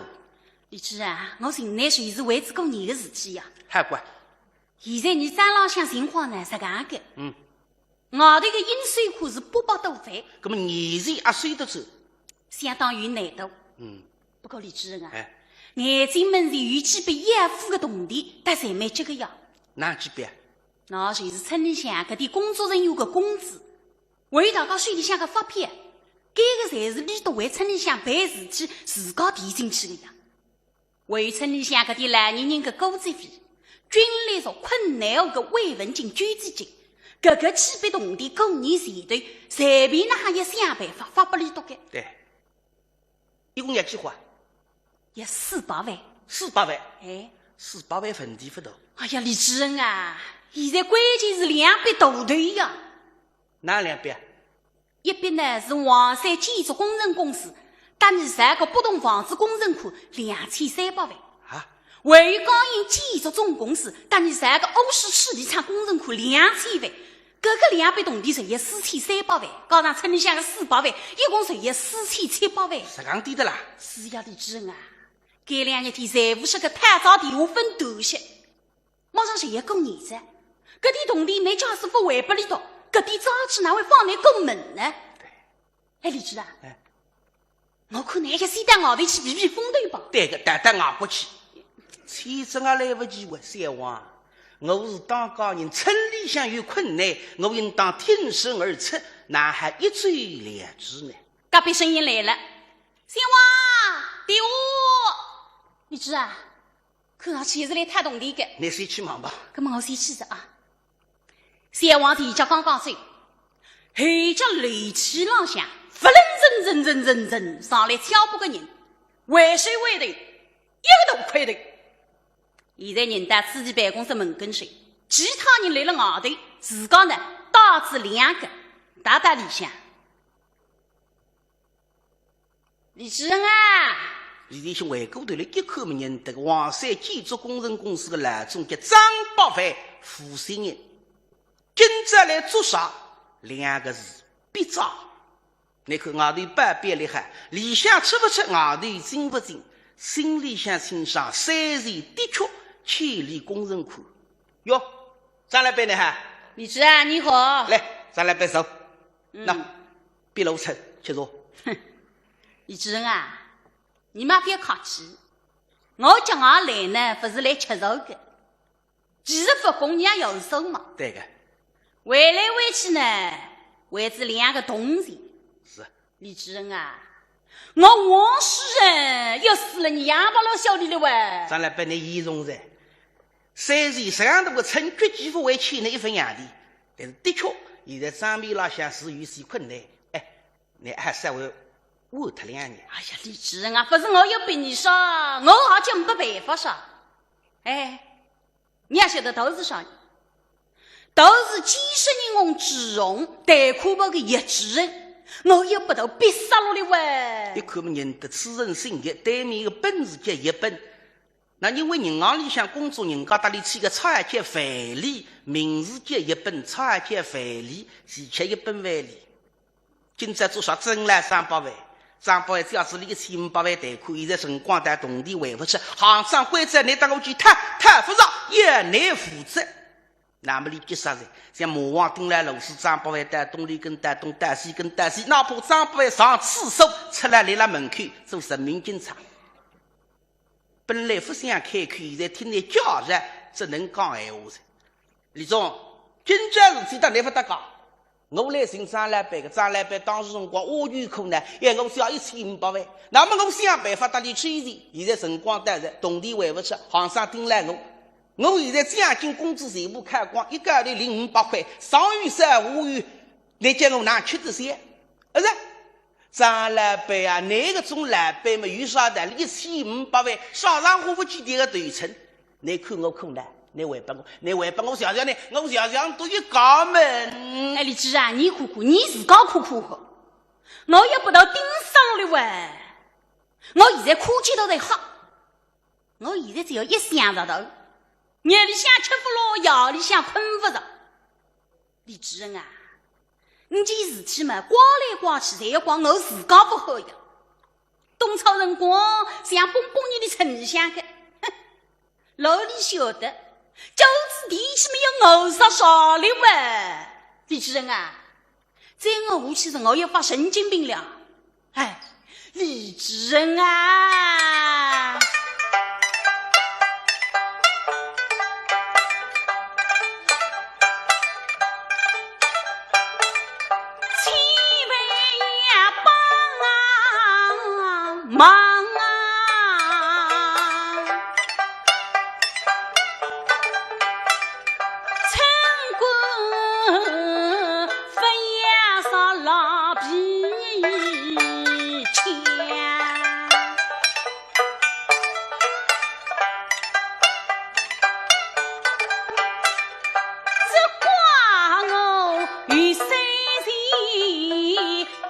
李主任啊，我寻倷就是为仔过年个事体呀。好个。现在伲账浪向情况呢是搿样个。嗯。 外头个应收款是八百多万。搿么年前阿收得出？相当有难度。嗯。不过李主任啊，哎。眼睛门前有几笔要付个铜钿，但是蛮急个呀。哪几笔啊？那就是村里向搿点工作人员个工资，还有大家手里向个发票，搿个侪是俚笃为村里向办事体自家提进去个呀。 为村里向搿点老年人个过节费，军力属困难户个慰问金、救济金，搿个几笔铜钿过年前头，随便哪哈也想办法发拨俚笃个。对。一共要几化？要四百万。四百万？哎。四百万问题勿大。哎呀，李主任啊，现在关键是两笔大头呀。哪两笔啊？ 一笔呢是黄山建筑工程公司，搭俚造个八栋房子工程款两千三百万。啊？还有江阴建筑总公司，搭俚造个欧式处理厂工程款两千万。搿个两笔铜钿侪要四千三百万，加上村里向个四百万，一共侪要四千七百万。实梗点个啦？是呀，李主任啊，搿两日天财务室个讨账电话勿断歇。 马上就要过年哉，搿点铜钿倷假使勿还拨俚笃，搿点债主哪会放倷过门呢？哎，李主任，哎。我看倷还是先到外头去避避风头吧。对个，到到外国去。签证也来勿及还，小王，我是当家人，村里向有困难，我应当挺身而出，哪哈一走了之呢？隔壁声音来了，小王，电话。李主任， 看上去也是来讨铜钿个。倷先去忙吧。搿么我先去哉啊。小王前脚刚刚走，后脚楼梯浪向，扑隆铮铮铮铮铮上来交关个人，为首为头，一个大块头。现在人到主席办公室门跟首，其他人来了外头，自家呢，带仔两个，踏踏里向。 李主任啊！李弟兄回过头来一看，么认得个黄山建筑工程公司个老总叫张百万，无锡人。今朝来做啥？两个字，逼债。倷看外头包庇俚好，里向出勿出，外头进勿进，心里向清爽，三钱的确欠俚工程款。哟，张老板倷好。李主任，你好。来，张老板坐。嗯。喏， 煸炉吃，吃茶。哼，李主任啊，你嘛覅客气，我叫倷来呢，勿是来吃茶个。其实勿过年也要收嘛。对个。为来为去呢，为仔两个铜钿。是。李主任啊，我王世仁要死了，你杨八老晓得了喂。张老板，倷严重哉。虽然实梗大个村，绝对勿会欠倷一分洋钿，但是的确，现在账面浪向是有些困难。哎， 倷还稍微晚脱两日。哎呀，李主任啊，勿是我要逼倷说，我也叫没办法说。哎，倷也晓得都是啥人？都是建设银行朱红，贷款部个叶主任，我要拨伊逼杀落来喂。一看么认得，此人姓叶，对面个本字叫叶本， 那因为银行里向工作，人家搭俚起个绰号叫范蠡，名字叫叶本，绰号叫范蠡，是叫叶本范蠡。今朝做啥？真来三百万，张宝万借仔俚一千五百万贷款，现在辰光到，铜钿还勿出，行长关照倷搭我去讨，讨勿着，要倷负责。那么俚急煞哉，像马王盯牢罗氏，张宝万到东里跟到东，到西跟到西，哪怕张宝万上厕所，出来立辣门口做人民警察。本来勿想开口，现在听倷叫着，只能讲闲话哉。 李总，今朝事体搭倷勿搭界。我来寻张老板个，张老板当时辰光阿有苦恼，要我借一千五百万，那么我想办法搭俚凑齐，现在辰光到哉，铜钿还勿出，行长盯牢我。我现在奖金工资全部扣光，一个号头领五百块，上有少无有，倷叫我哪吃得消？啊是？ 张老板啊，倷搿种老板嘛，有啥道理？一千五百万，上上下下几钿个头寸，倷看我苦恼，倷还拨我，倷还拨我想想呢，我想想都有家门。哎，李主任啊，倷看看，倷自家看看好。我也勿到盯上了喂，我现在科技都在好，我现在只要一想着头，夜里向吃勿落，夜里向困勿着。 李主任啊，倷搿事体嘛，怪来怪去，侪要怪我自家勿好呀。当初辰光，像崩崩倷个村里向个，哼，老李晓得，叫仔地气么要熬杀杀了喂。李主任啊，再熬下去是我要发神经病了。 哎，李主任啊！千万要帮忙啊！村官 勿要说老皮腔，只怪我有些事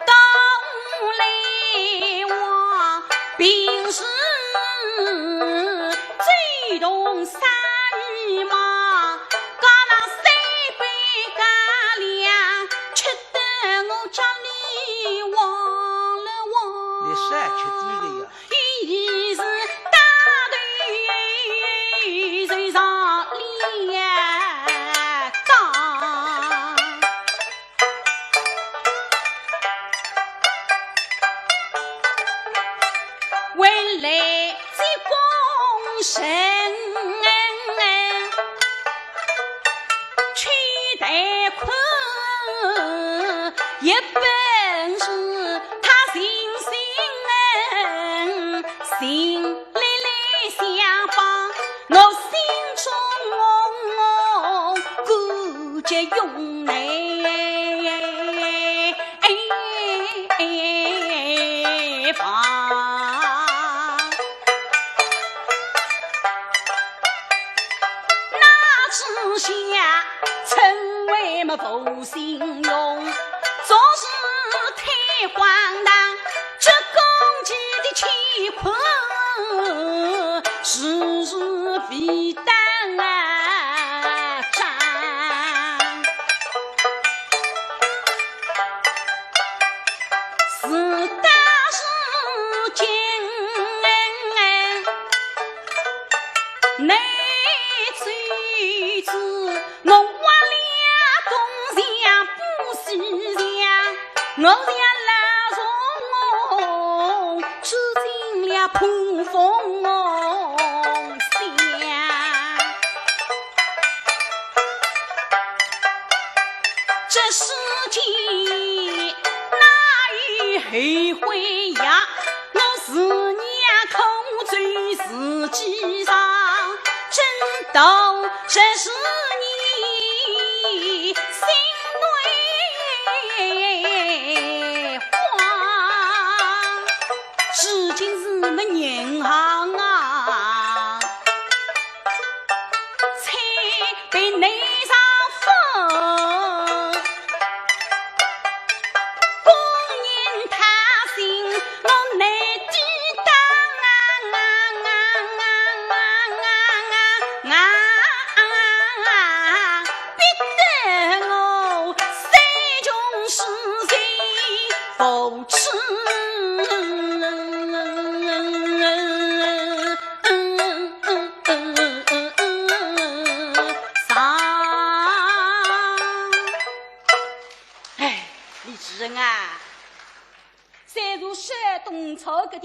到来往，平时走动生意忙，加上三杯干粮，吃得我家里旺了旺。倷少吃点个呀。一时大头就上了当。 为来这功臣，去贷款也本是他情深，情来来相帮，我心中感激用来 哎，哎，哎，哎，那之下称为么负心用，做事太荒唐，这公鸡的乾坤，时时为 当啊！事到如今，你知我挖了东墙补西墙，我要老虫 住进了破风箱。这世间哪有后悔药？我自念苦酒自己尝，真道这是你心内 慌。如今是么银行啊，才被你上分。工人他心我难抵挡啊，啊，啊，啊，啊，啊。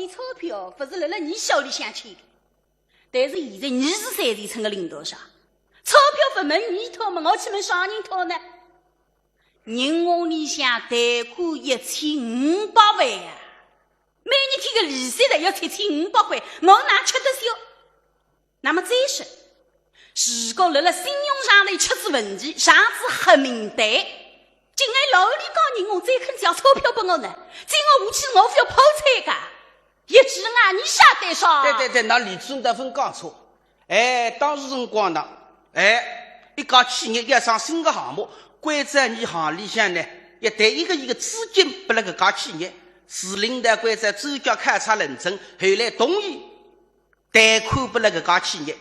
钞票勿是辣辣伲手里向去个，但是现在伲是三前村个领导啥？钞票勿问伲讨么，我去问啥人讨呢？银行里向贷款一千五百万啊，每日天个利息侪要七千五百块，我哪吃得消？那么再说，如果辣辣信用上头出仔问题，上仔黑名单， 竟然老里家人我再肯借钞票拨我呢，再我下去我覅破产个，一句闲话，伲晓得啥？对对对，那李总搭勿讲错。哎，当时辰光呢，哎，一家企业要上新个项目，关照伲行里向呢，要贷一个亿个资金拨辣搿家企业，市领导关照专家考察论证，后来同意 贷款拨辣搿家企业，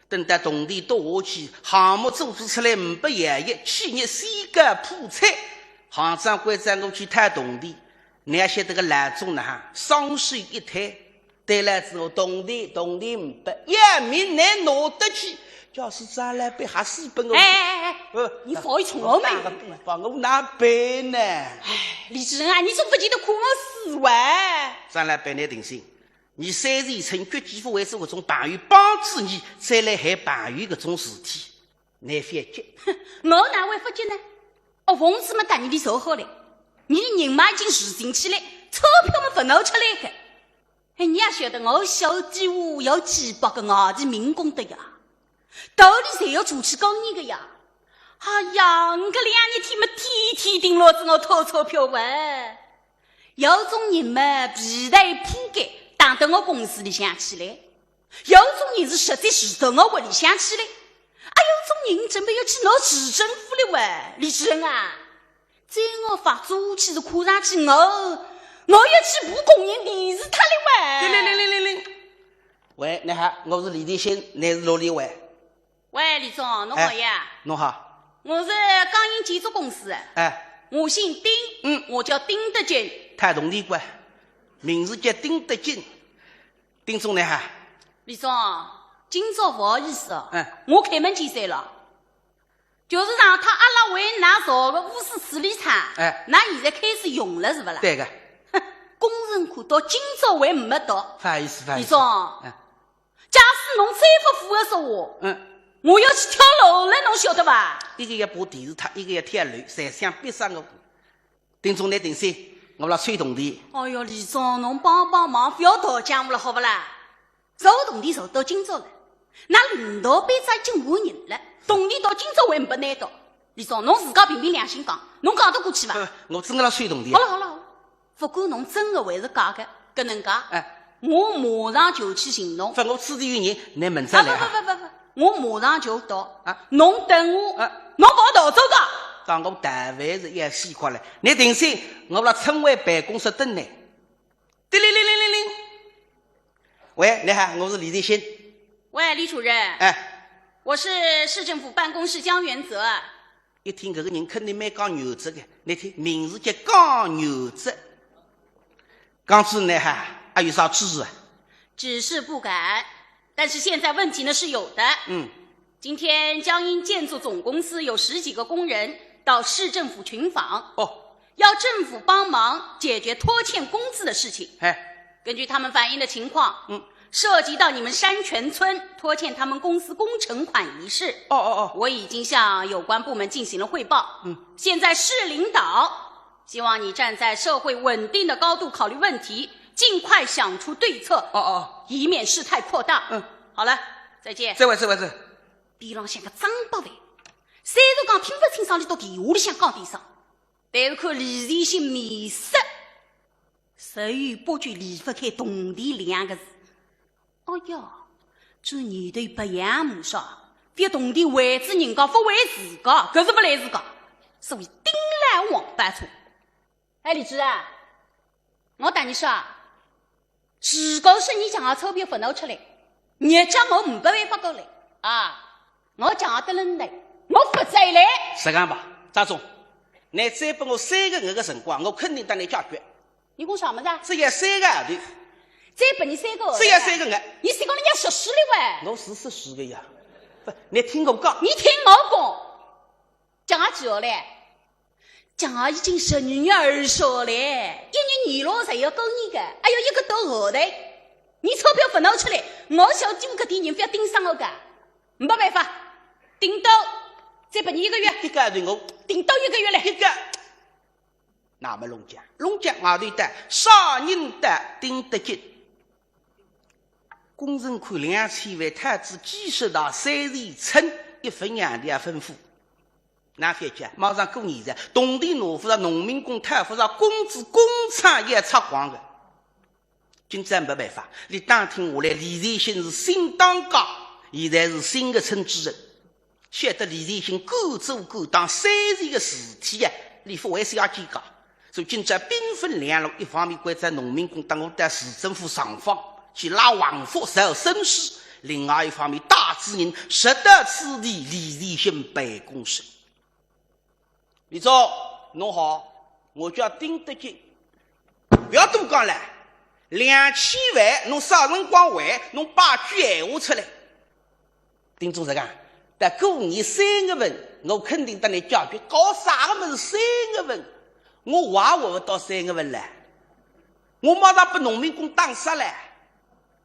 等到铜钿倒下去，项目做仔出来呒不效益，企业宣告破产，行长关照我去讨铜钿，倷也晓得个老总哪哈，双手一摊，对了之后铜钿，铜钿呒不，要命倷拿得去，假使张老板还是拨我，哎哎哎哎，呃，你放一冲我没有？我打个比方，我哪办呢？哎，李主任啊，你总勿见得看我死哇？张老板，倷定心， 伲三前村绝对勿会做搿种朋友帮仔伲，再来害朋友搿种事体，倷覅急。哼，我哪会勿急呢？哦，房子么搭伲搭造好了，伲人嘛已经住进去了，钞票么勿拿出来个。哎，伲也晓得我小底下有几百个外地民工个呀，道理侪要出去讲伲个呀。哎呀，我搿两日天么天天盯牢仔我讨钞票喂。 有种人嘛，被头铺盖，打到我公司里向去了；有种人是实在住到我屋里向去了；啊，有种人准备要去闹市政府了喂，李主任啊，再我发作下去是看上去我，我要去爬工人电视塔了喂。喂，你好，我是李立新，你是哪里喂？ 喂，李总，侬好呀？哎，侬好。我是江阴建筑公司的，哎。我姓丁，嗯。我叫丁德进。讨铜钿个，名字叫丁德进。丁总你好。李总，今朝勿好意思哦，哎。我开门见山了。就是上趟阿拉为㑚造个污水处理厂，哎。㑚现在开始用了是勿啦？对个。哼，工程款到今朝还没到。勿好意思，勿好意思。李总，哎。 假使侬再勿符合说话，嗯。我要去跳楼了，侬晓得伐？一个要爬电视塔，一个要跳楼，侪想逼煞我。丁总，你定心，我辣催铜钿。哎哟，李总，侬帮帮忙，勿要逃江湖了，好勿啦？造铜钿造到今朝了，㑚领导班长已经换人了，铜钿到今朝还没拿到。李总，侬自家凭凭良心讲，侬讲得过去伐？呃，我真个辣催铜钿。好了好了好了， 勿管侬真个还是假个，搿能介，哎。我马上就去寻侬。勿，我此地有人，侬明朝来哈。啊，勿勿勿勿勿，我马上就到。啊。侬等我，啊。侬勿好逃走个。当我逃犯是要死快了，侬定心，我辣村委办公室等侬。叮铃铃铃铃铃。喂，你好，我是李立新。喂，李主任。哎。我是市政府办公室江元泽。 一听搿个人肯定蛮讲原则个，侬听，名字叫江元泽。江主任哈，还有啥指示啊？指示不敢，但是现在问题呢是有的。嗯。今天江阴建筑总公司有十几个工人到市政府群访，哦。要政府帮忙解决拖欠工资的事情。哎。根据他们反映的情况，嗯。 涉及到你们山泉村拖欠他们公司工程款一事。哦，哦，哦。我已经向有关部门进行了汇报。嗯。现在市领导希望你站在社会稳定的高度考虑问题，尽快想出对策。哦，哦。以免事态扩大。嗯。好了，再见。再会，再会，再会。边浪向个张百万，虽然讲听勿清爽伊到底屋里向讲点啥，但是看李立新面色， 十有八九离勿开铜钿两个字。哦哟，做人头勿要么啥，覅铜钿为仔人家，勿为自家，搿是勿来事个。所以顶来王八车。哎，李主任，我搭侬说啊，如果是侬将个钞票勿拿出来，日脚我没办法过了啊。 我讲得了呢，我勿再来。实梗吧，张总，侬再拨我三个月个辰光，我肯定搭侬解决。侬讲啥物事啊？只要三个号头。再拨侬三个号头啊？只要三个月。侬三个号头要实施了喂。我是实施个呀。勿，侬听我讲。侬听我讲。讲啊久嘞。讲啊，已经十二月二十号嘞，一年廿六侪要过年个，还有一个多号头，你钞票勿拿出来，我小舅搿点人覅盯上我个，没办法，顶多再拨你一个月，一个号头我顶多一个月嘞。一个，那么弄僵，弄僵外头的啥人的盯得紧？工程款两千万，太子几十大，三十寸，一分洋钿也吩咐。 那覅急，马上过年哉，铜钿拿勿着，农民工讨勿着，工资工厂也要拆光个。今朝没办法，俚打听下来，李才兴是新当家，现在是新个村主任，晓得李才兴敢做敢当，三十个事体啊，俚勿会小计较。 所以今朝兵分两路，一方面关照农民工搭我到市政府上访，去拉横幅、造声势；另外一方面，带仔人直到此地李才兴办公室。李总，侬好，我叫盯得紧，覅多讲了，两千万侬啥辰光还？侬摆句闲话出来。 丁总实梗，到过年三月份，我肯定搭侬解决。搞啥个物事三月份？我还活勿到三月份唻，我马上拨农民工打杀唻。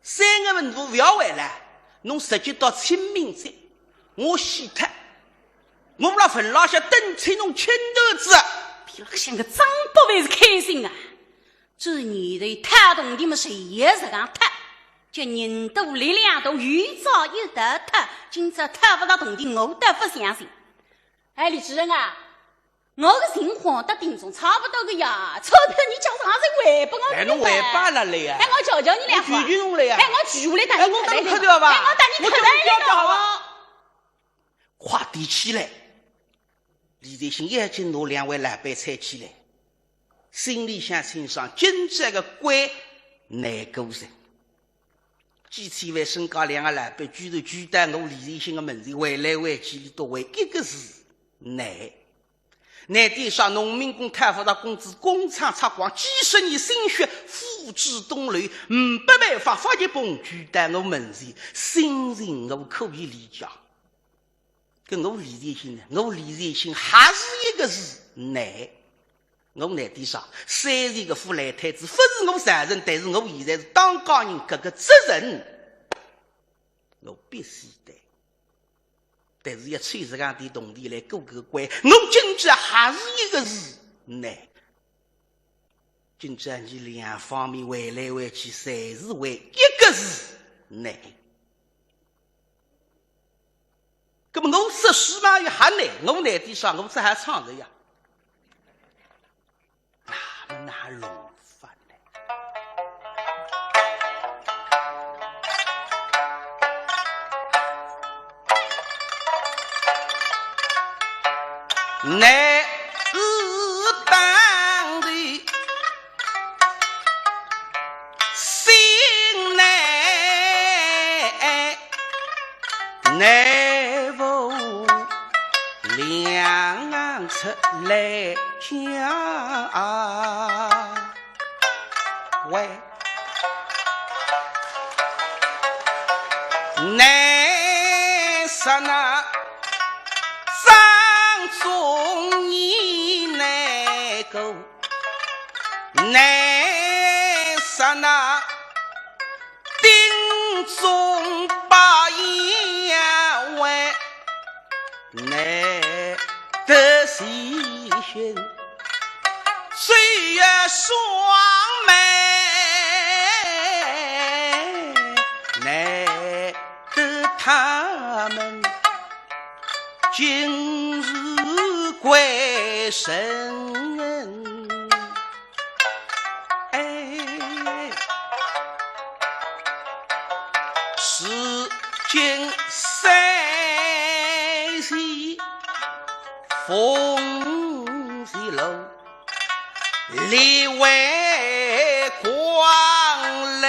三月份我勿要回来，侬直接到清明节，我死脱。我辣坟浪向等待侬请头子。比勒像个张伯凡是开心啊！ 这年头讨铜钿么，谁也实梗讨，叫人多力量大，有早一道讨，今朝讨勿着铜钿，我倒勿相信。哎，李主任啊，我个情况搭丁总差勿多个呀，钞票你叫啥辰光还拨我？哎，侬还拨勒呀？哎，我求求你两话。我求求侬了呀。哎，我跪下来搭侬磕头。哎，我搭侬磕头吧。哎，我搭侬磕头了。我叫侬叫叫好吧。快点起来。 李才兴眼睛拿两位老板搀起来，心里向清爽，今朝个关难过哉。几千万身家两个老板，居然居到我李才兴个门前，回来回去，俚笃回一个字：难。难点啥？农民工讨勿着工资，工厂拆光，几十年心血付之东流，没办法，发急崩，居到我门前，心情我可以理解。 搿我李才兴呢？我李才兴还是一个字，难。我难点啥？虽然搿副烂摊子勿是我造成，但是我现在是当家人，搿个责任我必须担。但是要凑实梗点铜钿来过搿个关，我今朝还是一个字，难。今朝伲两方面回来回去，侪是为一个字，难。 搿么我说书嘛也还难，我难点啥？我只好唱了呀。那么哪弄法呢？难是当头 心难，难勿亮出来讲。喂，难说那张仲义难过。 难说那丁忠伯也为难得死心，虽有双眉，难得他们 今日归身。哎，如今山西凤翔路， 里外光来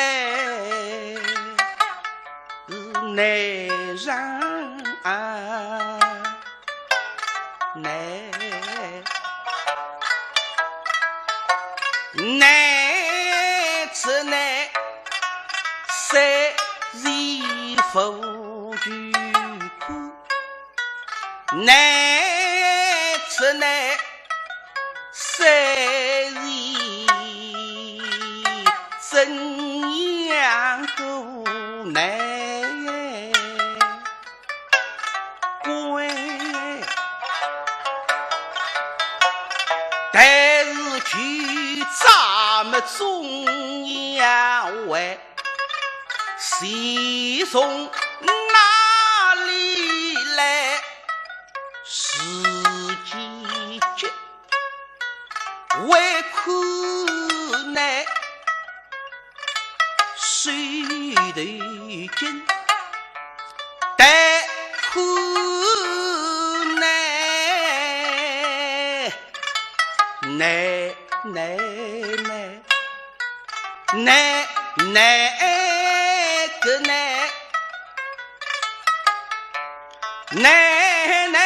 是难上难，难只难三十夫君。 难只难三日怎样过呢？关，但是去咱们中央会，钱从哪里来？时间急，为困难，手头紧，但困难，难，难，难。 难，难个难，难，难，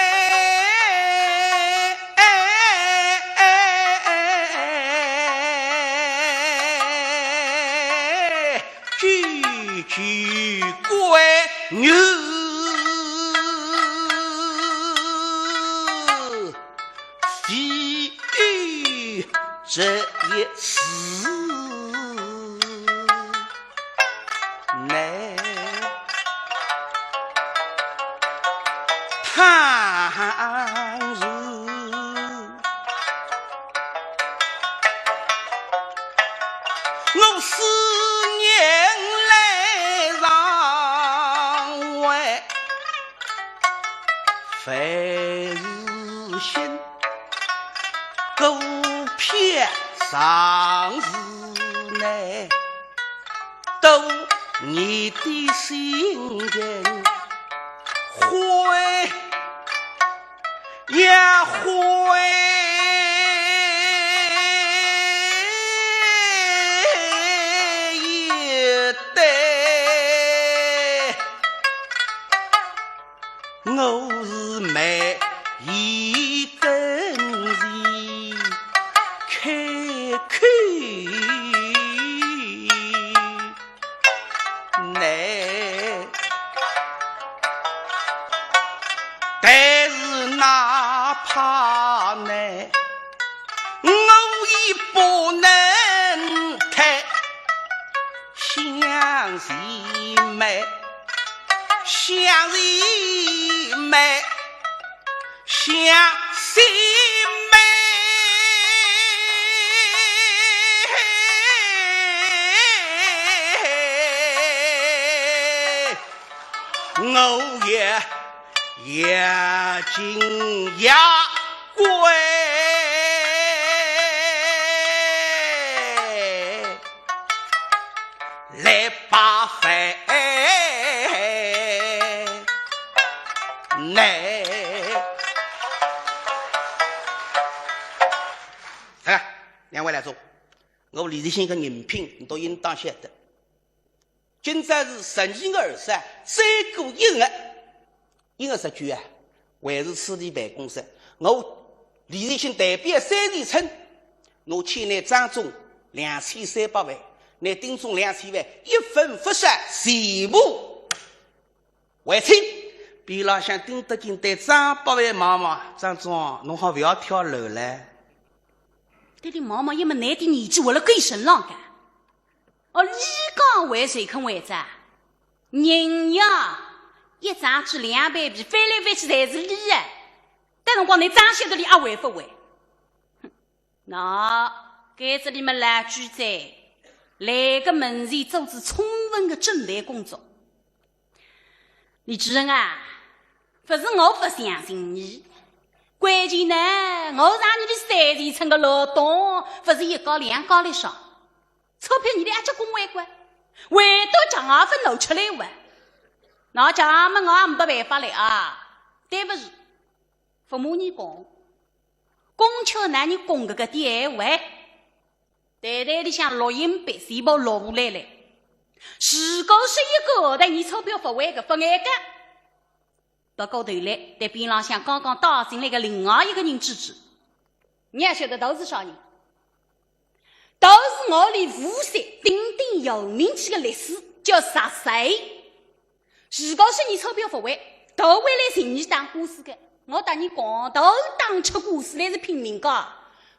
句句关羽。 非有这一事难。倘若我思念来上回， 万事兴，股票上市难，多年的心情灰也灰一堆。 我是没一根弦开口难，但是哪怕难，我也不能退。 向前迈，向前迈，向前迈。我也 要紧要快来把饭来。哎，两位来坐，我李立新个人品，你都应当晓得。 今朝是十二月二十，再过一日，一日十九啊，还是此地办公室。我李立新代表三前村，我欠倷张总两千三百万，倷丁总两千万，一分不少，全部还清。边浪向盯得紧对张百万望望，张总，侬好勿要跳楼唻。对俚望望，也没倷点年纪活了够神浪个。 哦，俚讲还，谁肯还哉？人呀，一张嘴两百遍，翻来翻去侪是俚哎。搿辰光倷张晓得俚阿还勿还？哼，喏，该这里么老鬼哉，来个门前做仔充分个准备工作。 李主任啊，勿是我勿相信你，关键呢，我让你个三前村个老董，勿是一家两家来上，钞票你得阿结棍还个，还到账也勿拿出来哇。喏，账么我也没办法了啊，对勿住，勿瞒你讲， 孔雀拿你讲个搿点闲话，袋袋里向录音笔全部录下来了。如果是一个号头你钞票勿还个，勿碍个。勿过头来，对边浪向刚刚打进来个另外一个人指指，你也晓得都是啥人？都是我里无锡鼎鼎有名气个律师，叫石水。 如果是你钞票勿还，都会来寻你打官司个。我搭你讲，都打出官司来是拼命个，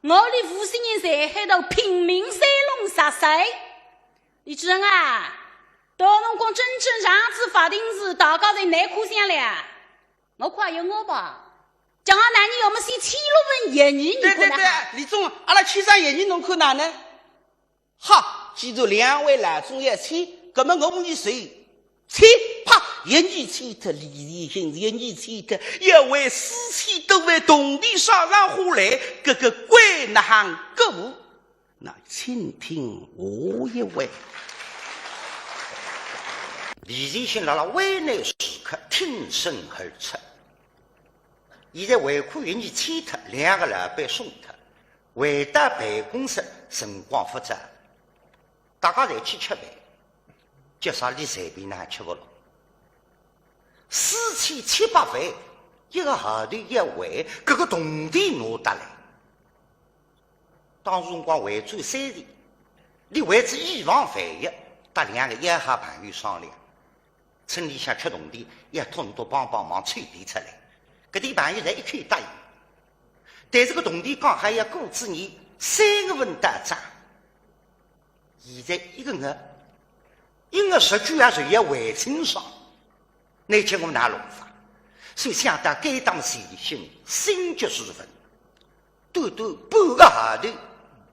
我俚无锡人在海头拼命山盟杀誓。李主任啊，到辰光真正上仔法庭时，大家侪难看相了。我看有我吧，叫俺男人要么写千六份协议，你对对对，看哪哈？李总，阿拉签张协议侬看哪能？好，既然两位老总要签，搿么我们就随 签，啪，一签脱，李立新一签脱，要还四千多万铜钿上上下来，搿个关哪哼过？那请听下一回。李立新辣辣危难时刻挺身而出。现在回款一年欠脱，两个老板送脱，回到办公室辰光勿早，大家侪去吃饭，叫啥俚随便哪吃勿落。四千七百万，一个号头要还，搿个铜钿拿得来。当时辰光还转三钿，俚还仔以防万一，搭两个要好朋友商量，村里向缺铜钿，要统统帮帮忙凑点出来。搿点朋友侪一口答应。但是搿铜钿讲还要过仔年三月份到账，现在一个月，一月十九号就要还清爽，乃叫我哪弄法？所以想到该当时心，心急如焚。 短短半个号头，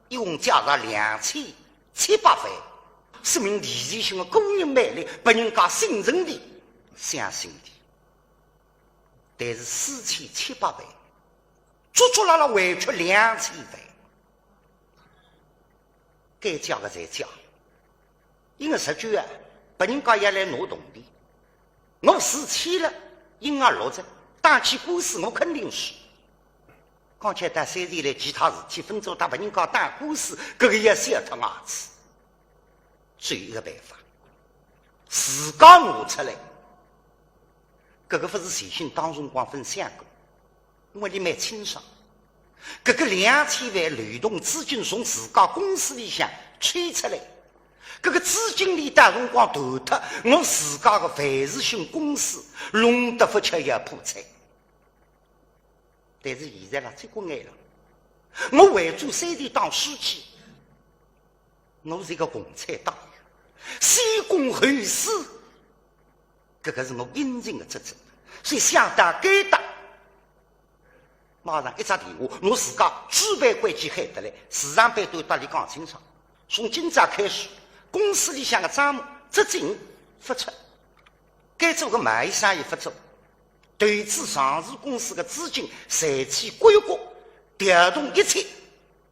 一共借着两千七百万，说明李立新个个人魅力，拨人家信任的、相信的。但是四千七百万，足足辣辣还缺两千万。 该借个侪借，因为实际啊，拨人家要来拿铜钿，我是欠了，银行落着，打起官司我肯定输。况且到山西来其他事体，朆做到拨人家打官司，搿个也是要脱牙齿。只有一个办法，自家拿出来。搿个勿是钱信当辰光朆想过， 因为俚蛮清爽，搿个两千万流动资金从自家公司里向抽出来，搿个资金链到辰光断脱，我自家个万事兴公司弄得勿巧要破产。但是现在了，结果眼了，我回转山西当书记，我是一个共产党员，先公后私， 搿个是我应尽个职责，所以想到该搭，马上一只电话，拿自家主办关系喊得来，市场办对搭俚讲清爽，从今朝开始，公司里向个账目只进勿出，该做个买卖生意勿做，投资上市公司个资金侪去归国，调动一切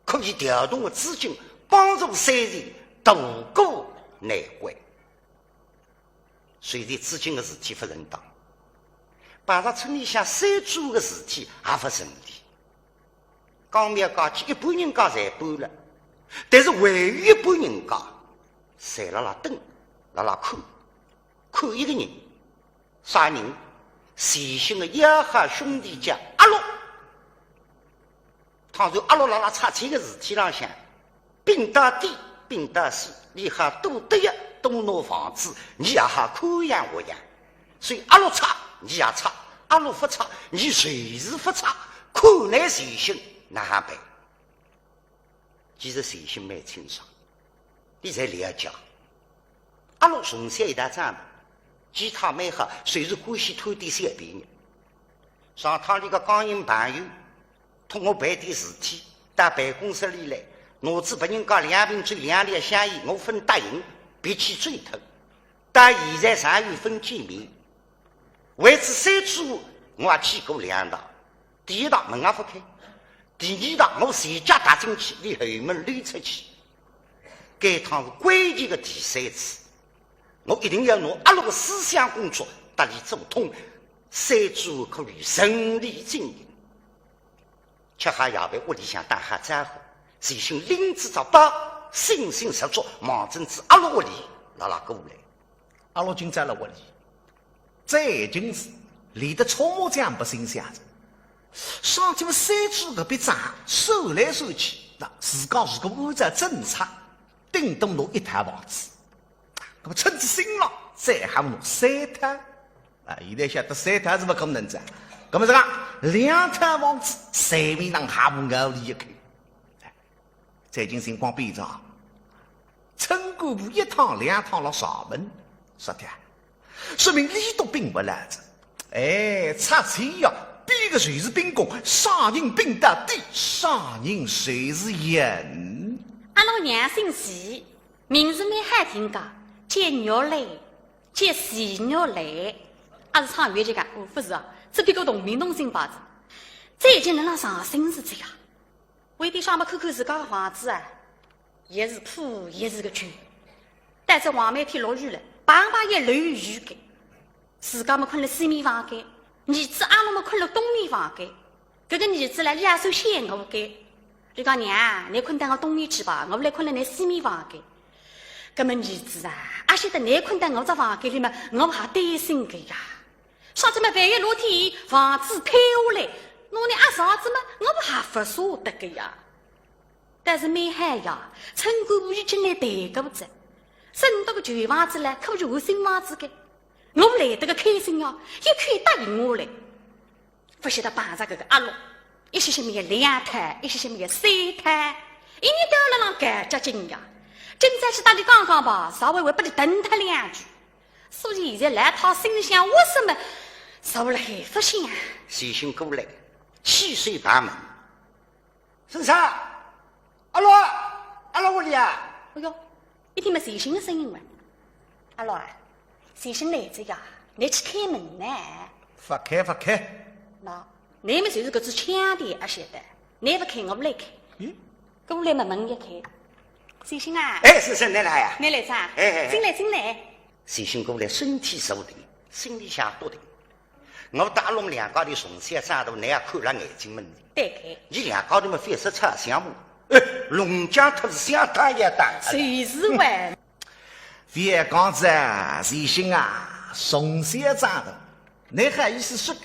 可以调动个资金，帮助山西渡过难关。 虽然资金个事体勿顺当，碰着村里向三转个事体也勿顺利。讲明讲去，一半人家侪搬了，但是还有一半人家侪辣辣等，辣辣看，看一个人，啥人？钱信个要好兄弟叫阿禄。 倘若阿禄辣辣拆迁个事体浪向，并到底，并到死，俚好多得益，多拿房子，伲也好看样学样。所以阿禄拆，伲也拆；阿禄勿拆，伲就是勿拆，看倷钱信哪哼办。其实钱信蛮清爽，俚侪了解。阿禄从小一道长大，其他蛮好，就是欢喜贪点小便宜。上趟俚个江阴朋友 托我办点事体，到办公室里来，拿仔拨人家两瓶酒两粒香烟，我朆答应，脾气最痛。到现在尚有朆见面。为仔三次，我也去过两趟。第一趟门也勿开，第二趟我随脚踏进去，俚后门溜出去。该趟是关键个第三次，我一定要拿阿禄个思想工作搭俚做通，三次可以顺利经营。 吃好夜饭，屋里向打好招呼，钱信拎仔只包，信心十足，望准仔阿禄屋里辣辣过来。阿禄今朝辣屋里，这已经是连得搓麻将勿心想哉。上天么三次搿笔账算来算去，那自家如果按照政策，顶多拿一套房子。那么趁仔兴了，再好拿三套。 啊，现在晓得三套是勿可能哉。搿么这个两套房子，随便哪哼也勿咬俚一口。最近情况变差，村干部一趟两趟落衙门，说脱，说明力度并勿牢哉。哎，拆迁呀，比个就是兵工，啥人拼到底，啥人就是赢。阿拉娘姓徐，名字蛮好听个，叫玉兰，叫徐玉兰。阿是唱越剧个？哦，勿是啊，只不过同名同姓罢哉。最近辣浪上新世界啊， 为点啥么看看自家个房子啊，也是破也是个旧。但是横蛮天落雨了，梆梆也漏雨个。自家么困了西面房间，儿子阿拉么困了东面房间。搿个儿子呢，伊也算嫌我个。伊讲：“娘，侬困到我东面去吧，我来困了侬西面房间。”搿么儿子啊，阿晓得侬困到我只房间里么，我还担心个呀。 啥子么万一落天房子坍下来，拿侬压上仔么，我还勿舍得个呀。但是蛮好呀，村干部已经来谈过哉，省得个旧房子了，可以换新房子个。我来得个开心呀，一口答应下来。勿晓得碰着搿个阿六，一歇歇么要两套，一歇歇么要三套，一日到夜辣浪搞脚筋呀。今朝去搭伊讲讲吧，稍微会拨伊蹬脱两句。 所以现在辣伊心里向为什么坐辣海勿响？徐兴过来，气势大门。先生，阿六，阿六屋里啊？哎哟，一听么徐兴个声音哇。阿六啊，徐兴来哉呀，侬去开门呢。勿开，勿开。喏， 侬么就是搿只腔调阿晓得，侬勿开我来开。嗯？过来么门一开。徐兴啊。哎，先生，侬来呀？侬来哉啊？哎，哎，哎。进来，进来。徐兴过来，身体坐定，心里向笃定。我搭阿六两家头从小长大，侬也看了眼睛门里。对个。伊两家头么反正吵相骂，哎，弄僵脱是相打也打。就是哇。 覅讲哉，徐兴啊，从小长大，侬好意思说个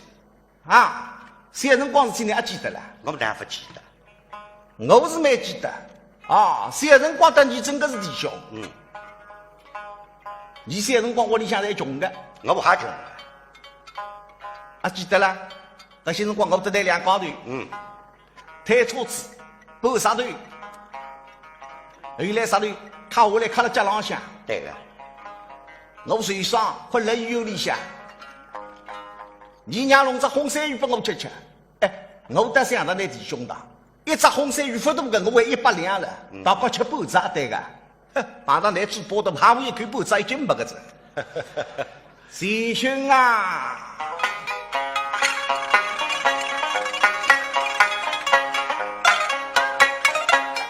啊？小辰光事体侬阿记得啦？我当然勿记得。我是蛮记得啊，小辰光搭侬真个是弟兄。嗯。侬小辰光屋里向侪穷个。我还穷个。阿记得啦？ 搿歇辰光我搭侬两家头，嗯。推车子，搬石头，后来石头塌下来塌辣脚浪向。对个。我受伤，困辣医院里向。侬娘弄只烘山芋拨我吃吃。哎，我倒想着㑚弟兄个，一只烘山芋勿大个，我还一百两了，嗯。大概吃半只也对个。 哼，碰着㑚主播都怕我一口半只已经没个哉。徐兴啊，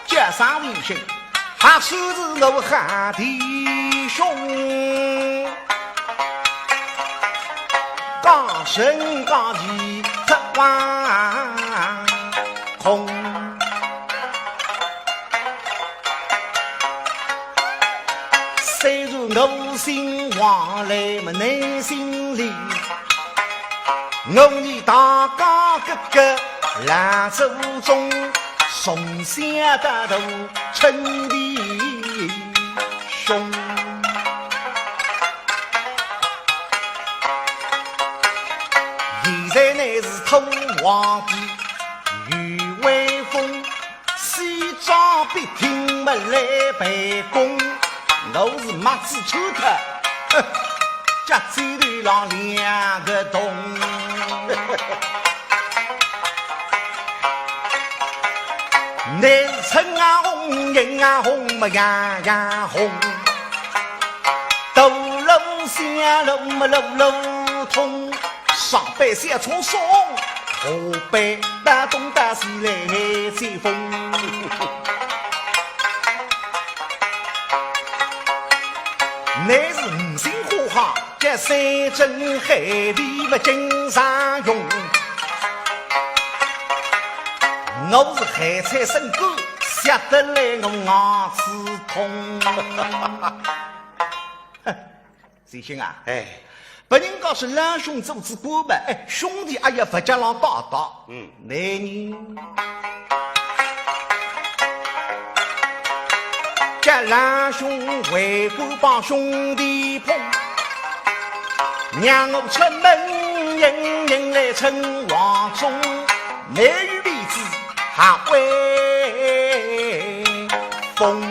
叫声徐兴，还算是我好弟兄，讲声讲义出王空。 虽然我姓王来么难姓李，我与大家哥哥老祖宗，从小到大称弟兄。现在乃是土皇帝有威风， 西装笔挺么来办公，我是帽子穿脱，哼，脚趾头浪两个洞。乃是春啊红，人啊红么样样红，大路小路么路路通。 上班小车送，下班到东到西来吹风。乃是五星花花，叫山珍海味么经常用。我是咸菜生煎，吃得来我牙齿痛。 徐兴啊，哎。别人家是老兄做仔官么，哎，兄弟阿要勿叫浪搭搭。嗯。男人，叫老兄为官帮兄弟捧，让我出门人人来称王中，难有面子还为风。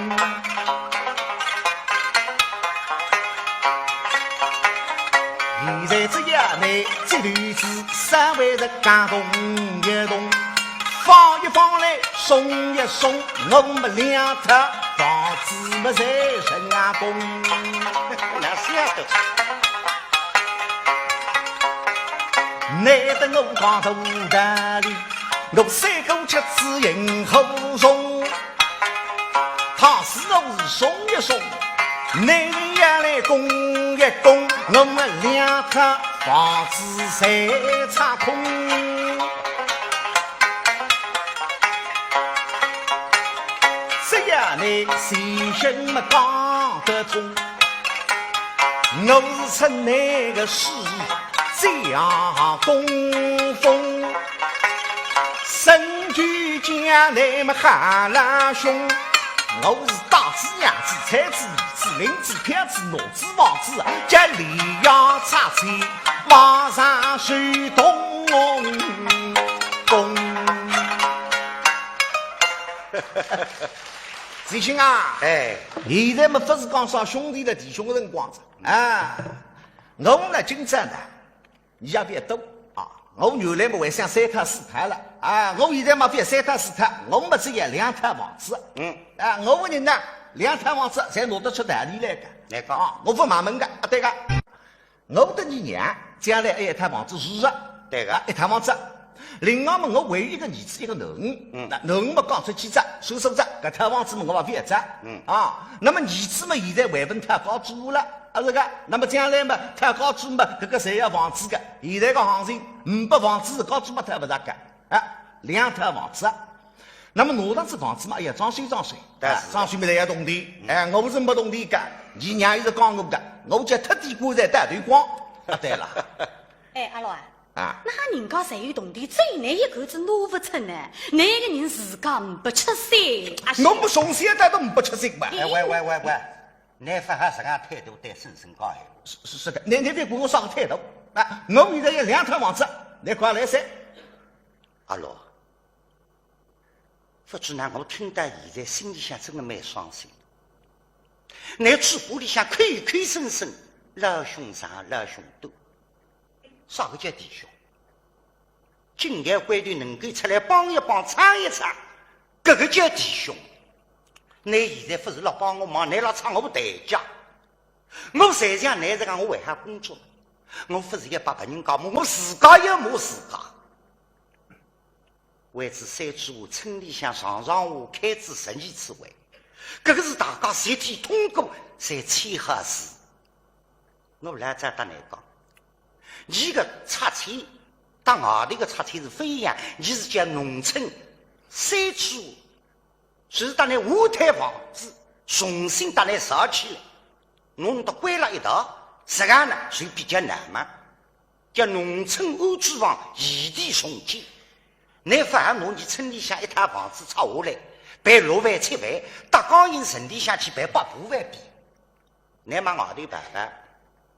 现在只要你这头子稍微的讲动一动，放一放嘞，松一松，我们两套房子么在成功。那是要得。难得我讲大道理，我三个吃子应何从？ 倘使我是松一松，你也来攻一攻，我们两套房子侪拆空。只要你先生么讲得通，我是趁那个势 这样东风，身居江南么哈拉兄，我是大子、二子、三子、二子、零子、票子、骡子、房子，这里要插嘴马上是东东。子兴啊，哎，现在么不是讲啥兄弟的弟兄的辰光哉啊，我呢今朝呢 你也别多啊，我原来么还想三套四套了啊，我现在么别三套四套，我么只要两套房子。嗯。啊，我个人呢，两套房子侪拿得出道理来个。来讲。啊，我不卖门个，啊，对个。我搭你娘将来一套房子是个。对个。啊，一套房子。另外么，我还有一个儿子，一个囡儿。嗯。那囡儿么讲出去哉，说说哉，搿套房子么我也勿要哉。嗯。啊，那么儿子么现在还勿讨家主婆了。 啊，是个，那么将来嘛，讨家主嘛，搿个侪要房子个。现在个行情，呒不房子，家主嘛讨勿着个。啊，两套房子啊。那么拿到仔房子嘛，哎呀，装修装修，但是啊，装修嘛侪要铜钿。哎，我是呒铜钿个，你娘也是讲我个，我叫脱底棺材戴头光。啊，对了。哎，阿老啊，啊，那人家侪有铜钿，只有倷一个子拿勿出呢？倷个人自家呒不出息，啊，是。我从小到大呒不出息嘛。哎，喂喂喂喂， 倷勿好实梗态度对婶婶讲闲话。是，是，是个，倷，倷覅管我啥个态度。啊，我现在有两套房子，倷快来噻。阿老，勿知哪我听到现在心里向真个蛮伤心。倷嘴巴里向口口声声老兄长，老兄短。 啥个叫弟兄？紧要关头能够出来帮一帮、撑一撑，搿个叫弟兄。倷现在勿是辣帮我忙，倷辣拆我台阶。我实梗，倷实梗，我为啥工作？我勿是要拨别人家骂，我自家要骂自家。为仔三句闲话，村里向上上下开仔十二次会，搿个是大家集体通过，侪签好字。 我老早搭倷讲，伊个拆迁搭外头个拆迁是勿一样，伊是叫农村三居户，就是搭倷换套房子，重新搭倷造起来，弄得归了一道，实梗呢，就比较难嘛。叫农村安置房异地重建，倷勿好拿伲村里向一套房子拆下来，赔六万七万，搭江阴城里向去赔百把万比。 倷往外头跑跑，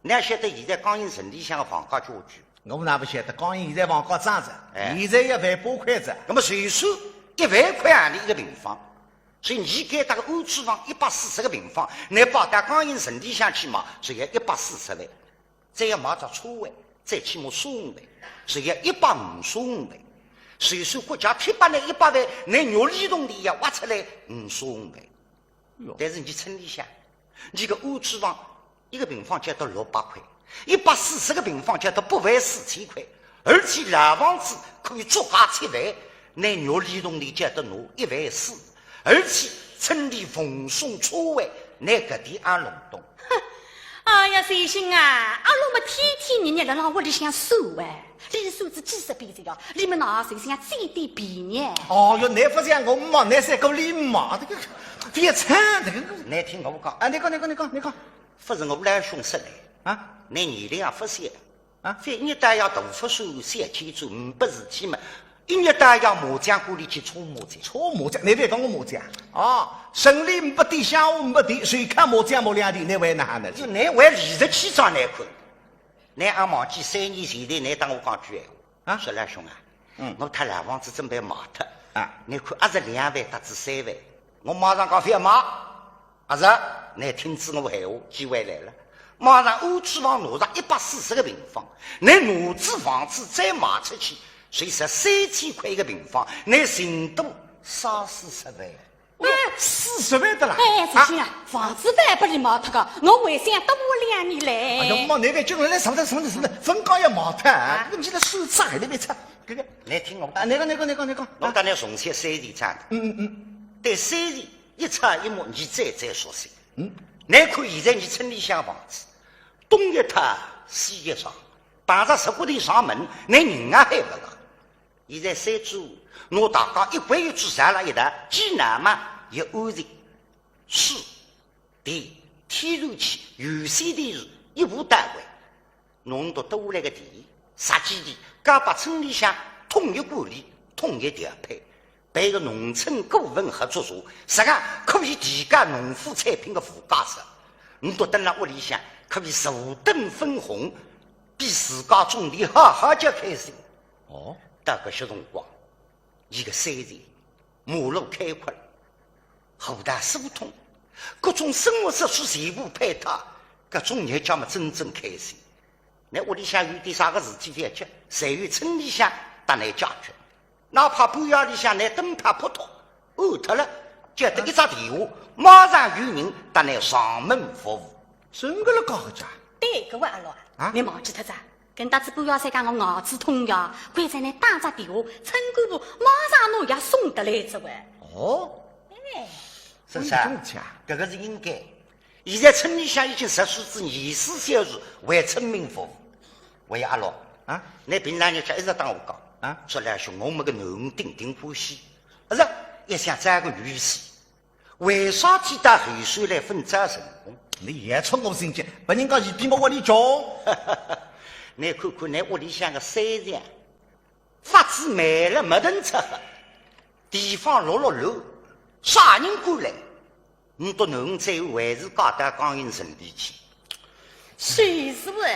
倷晓得现在江阴城里向个房价叫几？我哪勿晓得，江阴现在房价涨哉，哎。现在要万八块哉。那么就算一万块洋钿一个平方，所以倷该搭个安置房一百四十个平方，倷跑到江阴城里向去嘛，只要一百四十万，再要买只车位，最起码三五万，只要一百五十五万。就算国家贴拨倷一百万，倷肉里铜钿要挖出来五十五万。 哟。但是伲村里向，伲个安置房一个平方叫得六百块，一百四十个平方叫得八万四千块，而且老房子可以足价七万，倷肉里铜钿叫得拿一万四，而且村里奉送车位，倷搿点也弄懂。哼，哎呀，随心啊，阿拉么天天日日辣辣屋里向算哎。 俚算仔几十遍哉哟，俚么哪能就想占点便宜？哦哟，倷勿像我嘛，倷是个礼貌，这个别唱这个。倷听我讲，啊，倷讲，倷讲，倷讲，倷讲。勿是我老兄说的，啊？倷年龄也勿小，啊？反正大爷大勿算小，千岁呒不事体嘛，一日到夜麻将馆里去搓麻将。搓麻将，倷覅讲我麻将啊，城里呒不点，乡下呒不店，就靠麻将麻两钿，倷还哪能呢？就倷还理直气壮难看。 倷阿忘记三年前头，倷搭我讲句闲话，啊？说老兄啊，嗯。我搿套老房子准备卖脱，啊。倷看阿是两万搭仔三万，我马上讲覅卖，阿是？倷听仔我闲话，机会来了。马上安置房拿着一百四十个平方，倷拿仔房子再卖出去，随着三千块一个平方，倷寻多三四十万。哎，四十万得了。哎，啊，这些啊，房子万不能卖脱个，我还想多两年嘞。哎呀妈，倷别叫人来上当上当上当，分家要卖脱啊，啊，搿个倷现在算账还得别差，搿个。倷听我讲，啊，倷讲，倷讲，倷讲，倷讲。我当年从小三地长大，嗯嗯嗯。对三地 一草一木，倷最最熟悉。嗯。倷看现在倷村里向房子，东一套西一床，碰着石骨头上门，倷人也喊勿着。现在三住拿大家一规一矩站了一道，几难嘛，有安全、水、电、天然气、有线电视，一步到位。 弄得多来个电，实际地交拨村里向统一管理、统一调配，办个农村顾问合作社，实梗可以提高农副产品个附加值。倷笃蹲辣屋里向，可以坐等分红，比自家种地好好叫开心。哦。到搿歇辰光，一个山地，马路开阔，河道疏通，各种生活设施全部配套，搿种日脚么真正开心。 倷屋里向有点啥个事体覅急，侪有村里向搭倷解决。哪怕半夜里向倷灯泡扑脱，暗脱了，接得一只电话，马上有人搭倷上门服务。真个了假个？对个哇，阿乐啊，啊？倷忘记脱哉？跟搭仔半夜三更我牙齿痛呀，关照倷打只电话，村干部马上拿药送得来哉喂。哦，哎，是啥？我有种气啊。搿个是应该。 现在村里向已经实施仔二十四小时为村民服务。喂，阿乐，啊？倷平常日脚一直搭我讲，啊？说来兄，我么个囡儿顶顶欢喜，阿是？一想找个女婿，为啥体到后首来勿找成功？倷也出我心结，别人家伊比我屋里穷。倷看看倷屋里向个三房，房子没了没等拆好，地方落落乱，啥人敢来？ 倷笃囡儿最后还是嫁到江阴城里去。是是喂，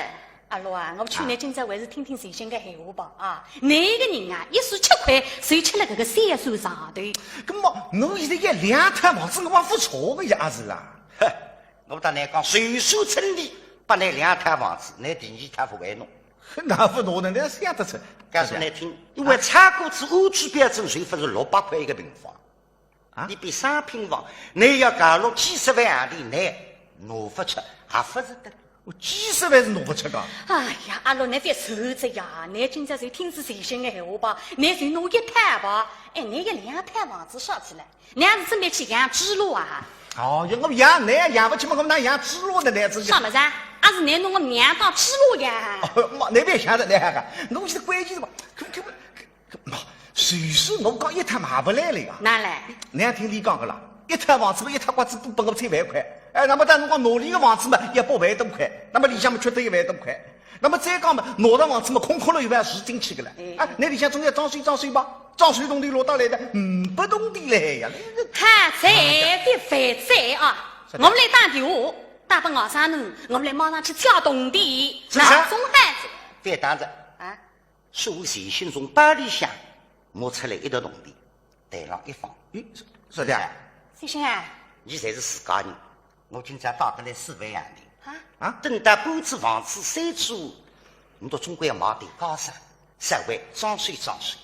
阿乐啊，我劝倷今朝还是听听先生个闲话吧啊。倷个人啊，一时吃亏，就吃了搿个小算上头。搿么，我现在要两套房子，我也勿错个呀，阿是啦？哼，我搭倷讲，就算村里拨倷两套房子，倷第二套勿会弄。哪勿弄呢？倷想得出。告诉倷听，因为炒股子安置标准就勿是六百块一个平方。 啊？倷比商品房，倷要搞落几十万洋钿，倷拿勿出，也勿是的。我几十万是拿勿出个。哎呀，阿乐，倷覅愁哉呀，倷今朝就听仔先生个闲话吧，倷就拿一套吧，哎，倷个两套房子烧起来，倷还是准备去养猪猡啊？哦，要我养，倷也养勿起嘛，我哪养猪猡呢？倷自己。啥物事啊？阿是倷拿我娘当猪猡呀？哦，妈，倷覅想着倷个，我现在关键是嘛，可可可 妈，就是我讲一套买勿来了呀。哪来？倷听俚讲个啦，一套房子嘛，一套刮子都拨我七万块，哎，那么到辰光拿俚个房子嘛，要八万多块，那么里向嘛缺脱一万多块，那么再讲嘛，拿到房子嘛，空空了一万是进去个了。哎。啊，倷里向总要装修装修吧，装修铜钿落到来的，嗯，勿铜钿嘞呀。哈，这个勿在啊，是的。我们来打电话，打拨外甥囡，我们来马上去借铜钿，是啥？那总还是。覅打哉。啊？ 所以先生从包里向摸出来一沓铜钿，台浪一放。咦，是，是的。先生啊。倷侪是自家人，我今朝带得来四万洋钿。啊？啊？等到搬仔房子三住，倷笃总归要买点家私，稍微装修装修。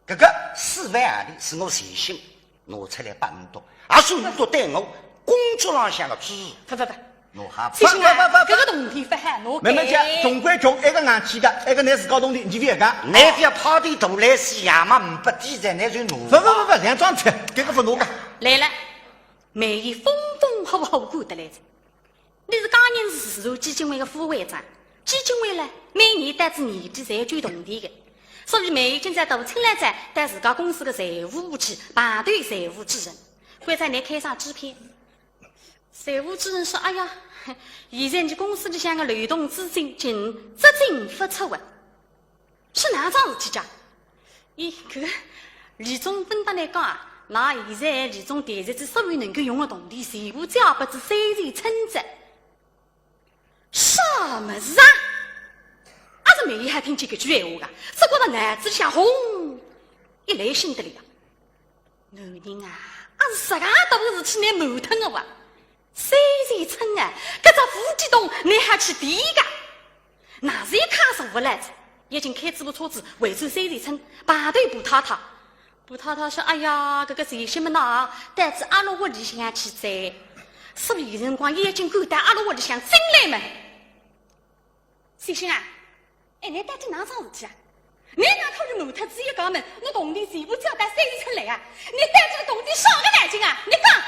搿个四万洋钿是我先生 拿出来拨倷笃，也算倷笃对我工作浪向个支持。勿勿勿，拿好。先生啊，勿勿勿勿，搿个铜钿勿好拿。慢慢讲，穷归穷，埃个硬气个，埃个倷自家铜钿，倷覅讲。倷覅派点大来西洋嘛，呒拨底子，倷就拿。勿勿勿勿，两桩事体，搿个勿拿个。来了，梅姨风风火火赶得来哉。 倷是江宁慈善基金会个副会长，基金会呢，每年到仔年底侪捐铜钿个，所以梅姨今朝到村里来，到自家公司个财务部去拜托财务主任。关照倷开张支票。财务主任说：“哎呀，现在倷公司里向个流动资金紧，资金勿足啊。” 是哪桩事体介？咦，搿个李总勿搭倷讲啊，㑚现在李总提出仔所有能够用个铜钿，全部交拨仔三地村子。啥物事啊？阿是梅姨还听见搿句闲话个，只觉得脑子里向轰，一来兴得来啊。 男人啊，啊，是实梗大个事体，倷瞒脱我哇？三钱村啊，搿只无底洞，倷还去提个？哪是一卡数勿来哉？已经开仔部车子回转三钱村，碰头婆太太。婆太太说：“哎呀，搿个钱心么呐，带仔阿拉屋里向去哉。”所以辰光已经赶到阿拉屋里向进来么。 钱心啊，哎，倷到底哪桩事体啊？倷哪可以瞒脱仔一家门，拿铜钿全部交到三钱村来啊？倷到底个铜钿啥个来劲啊？倷讲！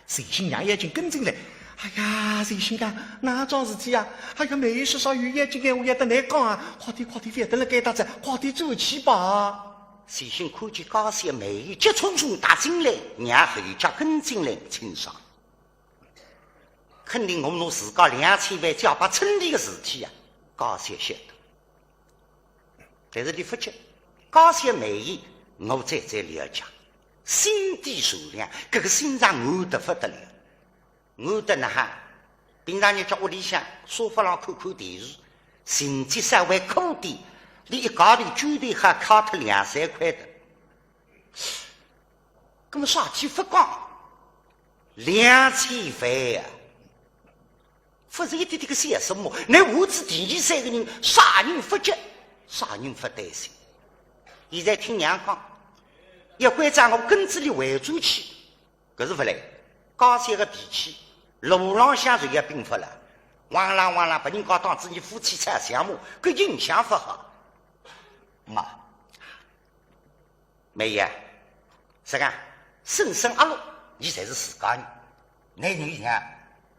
钱心娘已经跟进来。哎呀，钱心啊，哪桩事体啊？哎呀，梅姨说啥有要紧闲话要搭倷讲啊，快点快点，覅等辣该搭哉，快点转去吧。钱心看见家小梅姨急匆匆踏进来，娘后脚跟进来，清爽。 肯定我拿自家两千万借拨村里个事体啊，家小晓得。但是俚勿急，家小梅姨，我再再了解，心地善良，搿个心肠软得勿得了。软得哪哈，平常日脚屋里向沙发浪看看电视，情节稍微苦点，俚一家头酒钿还卡脱两三块的。 搿么啥体勿讲？两千万呀，勿是一点点个小数目，倷下仔第二三个人，啥人勿急，啥人勿担心。现在听娘讲，要关照我跟仔俚回转去，搿是勿来。家小个脾气，路浪向就要禀发了，哇啦哇啦，拨人家当仔倷夫妻吵相骂，搿印象勿好。妈， 梅姨，实梗，婶婶阿六，伲侪是自家人，倷有样，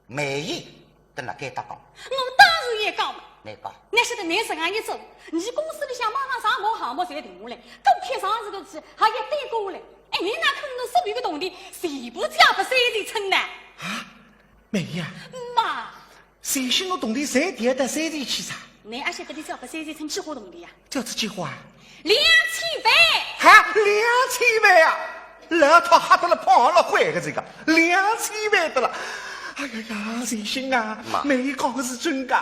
梅姨，等辣该搭讲。我当然也讲嘛。倷讲。倷晓得倷实梗一做，伲公司里向马上啥个项目侪停下来，股票上市个事还要耽搁下来。哎，倷哪可能拿所有个铜钿全部借拨三钱村呢？啊，梅姨啊。妈。 钱心拿铜钿侪提到三钱去哉？倷阿晓得俚借拨三钱村几化铜钿呀？借仔几化啊？两千万！哈，两千万啊！老太吓得了，跑了坏个这个，两千万得了。哎呀呀，钱心啊，妈。梅姨讲个是真个。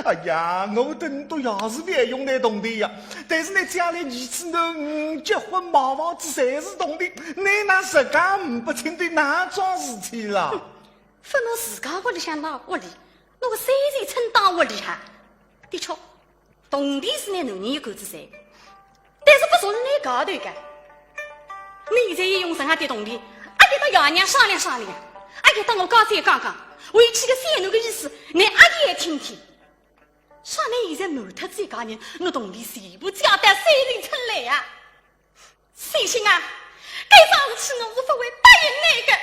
哎呀，我等都也是万用倷铜钿呀，但是呢，将来儿子囡儿结婚买房子侪是铜钿，倷哪实梗呒不清点哪桩事体啦？ 勿拿自家屋里向当屋里，拿个三钱村当屋里哈。的确，铜钿是倷男人一干子赚，但是勿属于倷家头个。倷现在也用实梗点铜钿，阿要搭爷娘商量商量，阿要搭我家姐讲讲，回去个小囡个意思，倷阿要听听。啥倷现在瞒脱自家人，拿铜钿全部借到三钱村来呀？ 钱心啊，该桩事体我是勿会答应倷个。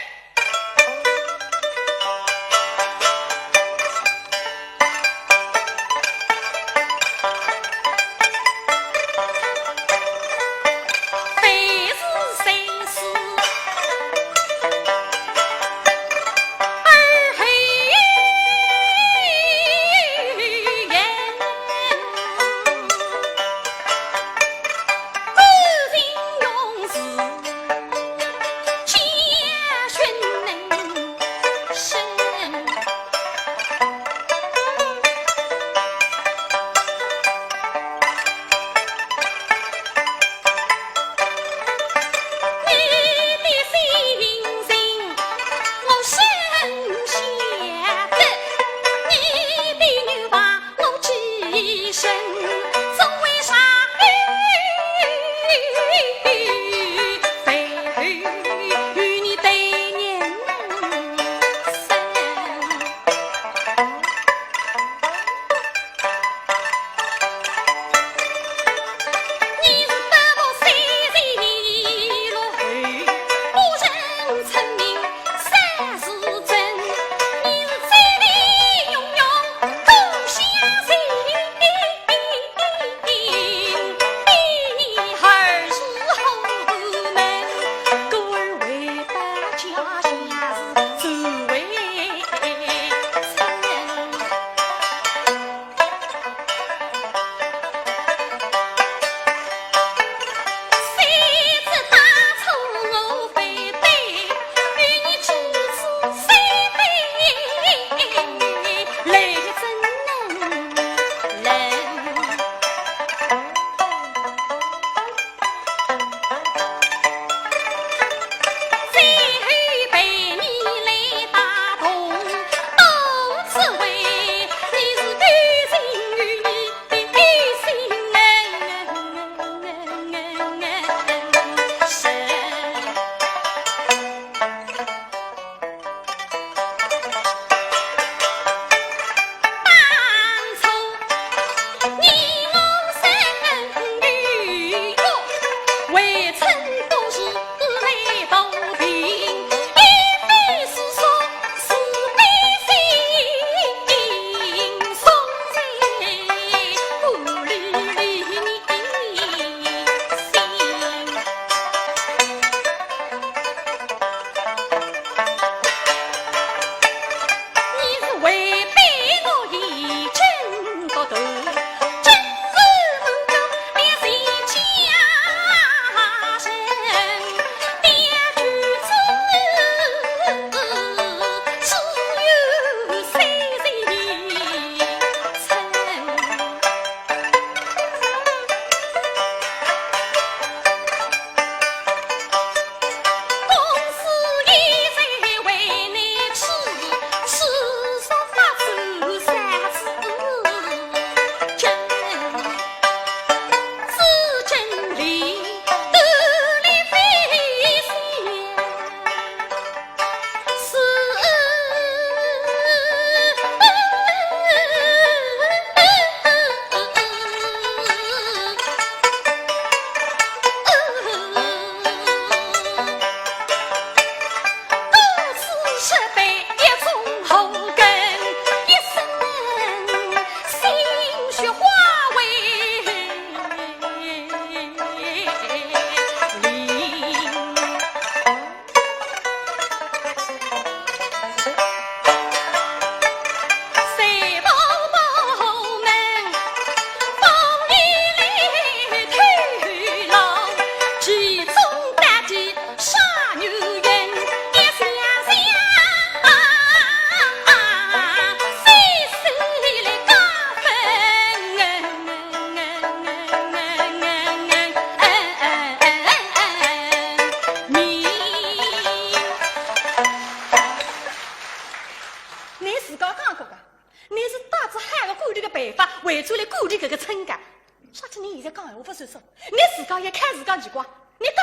哎呀，看自家奇怪，你讲。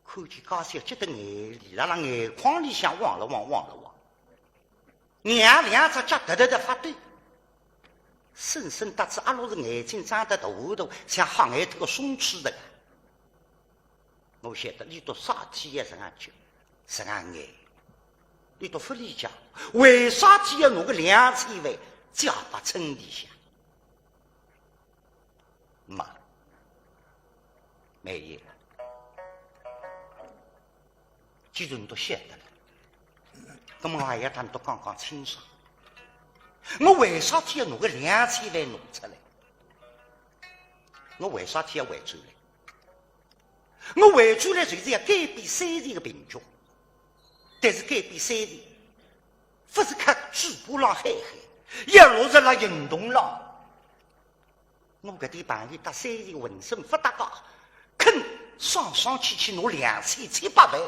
看见介小姐的眼泪辣辣眼眶里向汪了汪，汪了汪。娘两只脚得得得发抖，深深搭仔阿六是眼睛张得大大，像瞎眼脱个松鼠的。我晓得俚笃啥体要实梗急，实梗眼，俚笃勿理解，为啥体要拿个两千万借拨村里向？ 妈，梅姨，既然倷侪晓得了，那么我也搭倷侪讲讲清爽。我为啥体要拿个两千万拿出来？我为啥体要回转来？我回转来就是要改变三钱个贫穷，但是改变三钱，勿是靠嘴巴浪喊喊，要落实辣行动浪。 我搿点朋友搭三钱浑身勿搭界，肯爽爽气气拿两千七百万。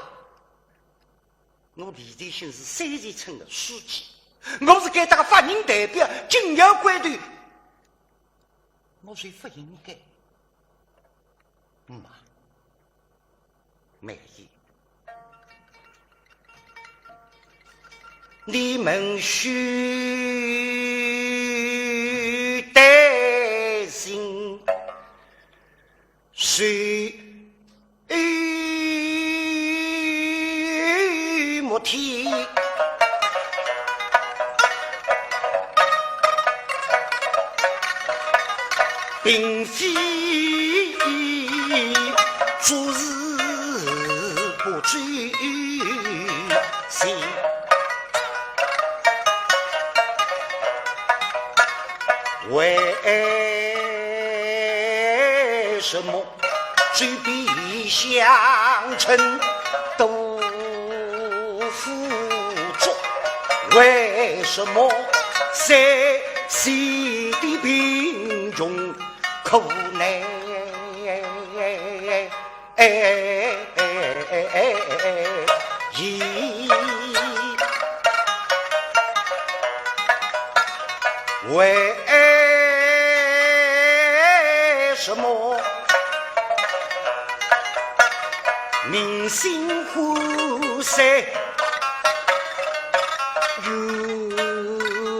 我李才兴是三钱村的书记，我是该搭个法人代表，紧要关头，我是勿应该。嗯嘛。 梅姨，你们休担心，谁莫提。 并非做事不周全，为什么周边乡村都 富足，为什么山西的贫穷苦难？咦，为什么 民心涣散又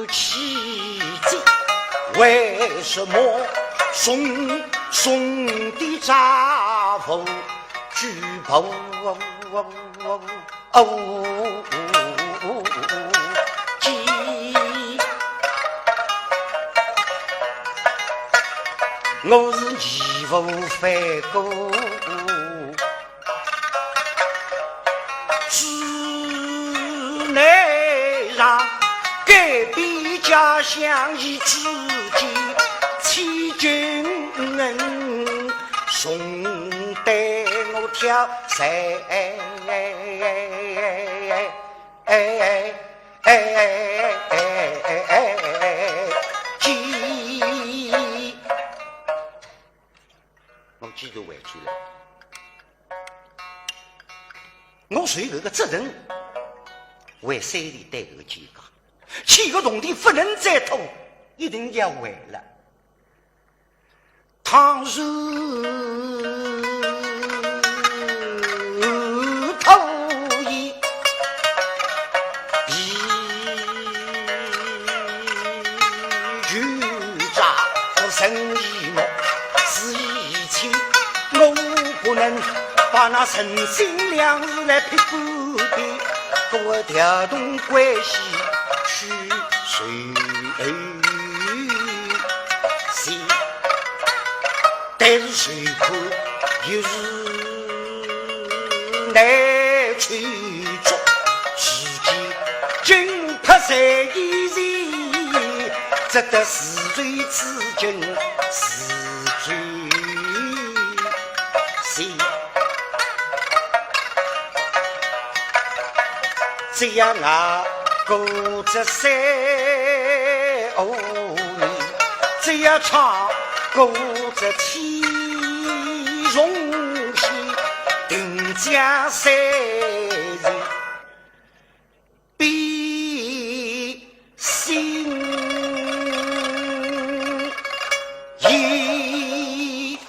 凄凄，为什么重重的债务举步哦，我是义无反顾，只能让隔壁家乡一支箭，千军人送得我跳山。 哎哎哎哎哎哎哎哎，我既然回转来，我就有搿个责任，为三钱担搿个肩胛，欠个铜钿勿能再拖，一定要还了。 倘若拖延，避旧债，不成一目，是一切，我不能把那人情两字来撇干净，故而调动关系去求 谁，但是谁可又是难追逐，世间惊怕谁一人，只得自罪自尽自罪谁。 只要熬过这三五年，只要唱过这七重戏，定江山是必 心意。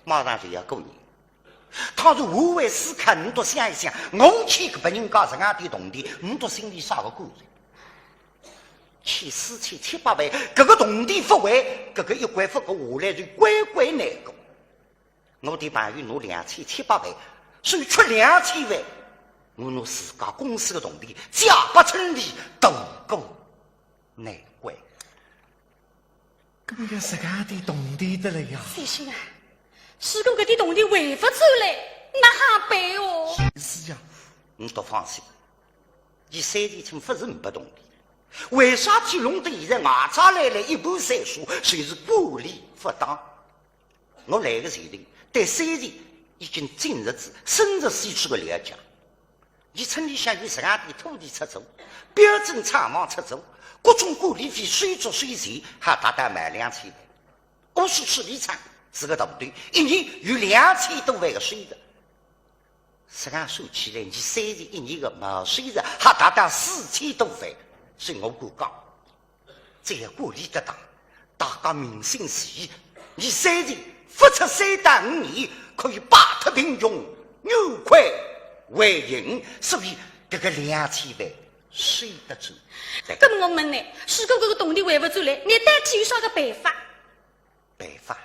马上就要过年，倘若换位思考，倷笃想一想，我欠搿拨人家十外钿铜钿，倷笃心里啥个感觉？欠四千七百万，搿个铜钿勿还，搿个一关勿过下来就关关难过。我的朋友拿两千七百万，算出两千万，我拿自家公司个铜钿借拨村里度过难关。 搿么要十外钿铜钿得了呀。三星啊，如果搿点铜钿还勿转来，哪哈办哦？是呀。倷笃放心，伲三前村勿是呒拨铜钿，为啥体弄得现在外头来了一盘散沙，就是管理勿当。我来个前头，对三前已经进入仔深入细处个了解。 伲村里向有十外钿土地出租，标准厂房出租，各种管理费收足收齐，还达到卖两千万。我是处理厂是个大头，一年有两千多万个收入。实梗算起来，伲三前一年个毛收入还达到四千多万，所以我敢讲， 只要管理得当，大家民心齐，伲三前勿出三到五年，可以摆脱贫穷，扭亏为盈，所以搿个两千万收得转。对。搿么我问倷，如果搿个铜钿还勿转来，倷到底有啥个办法？办法？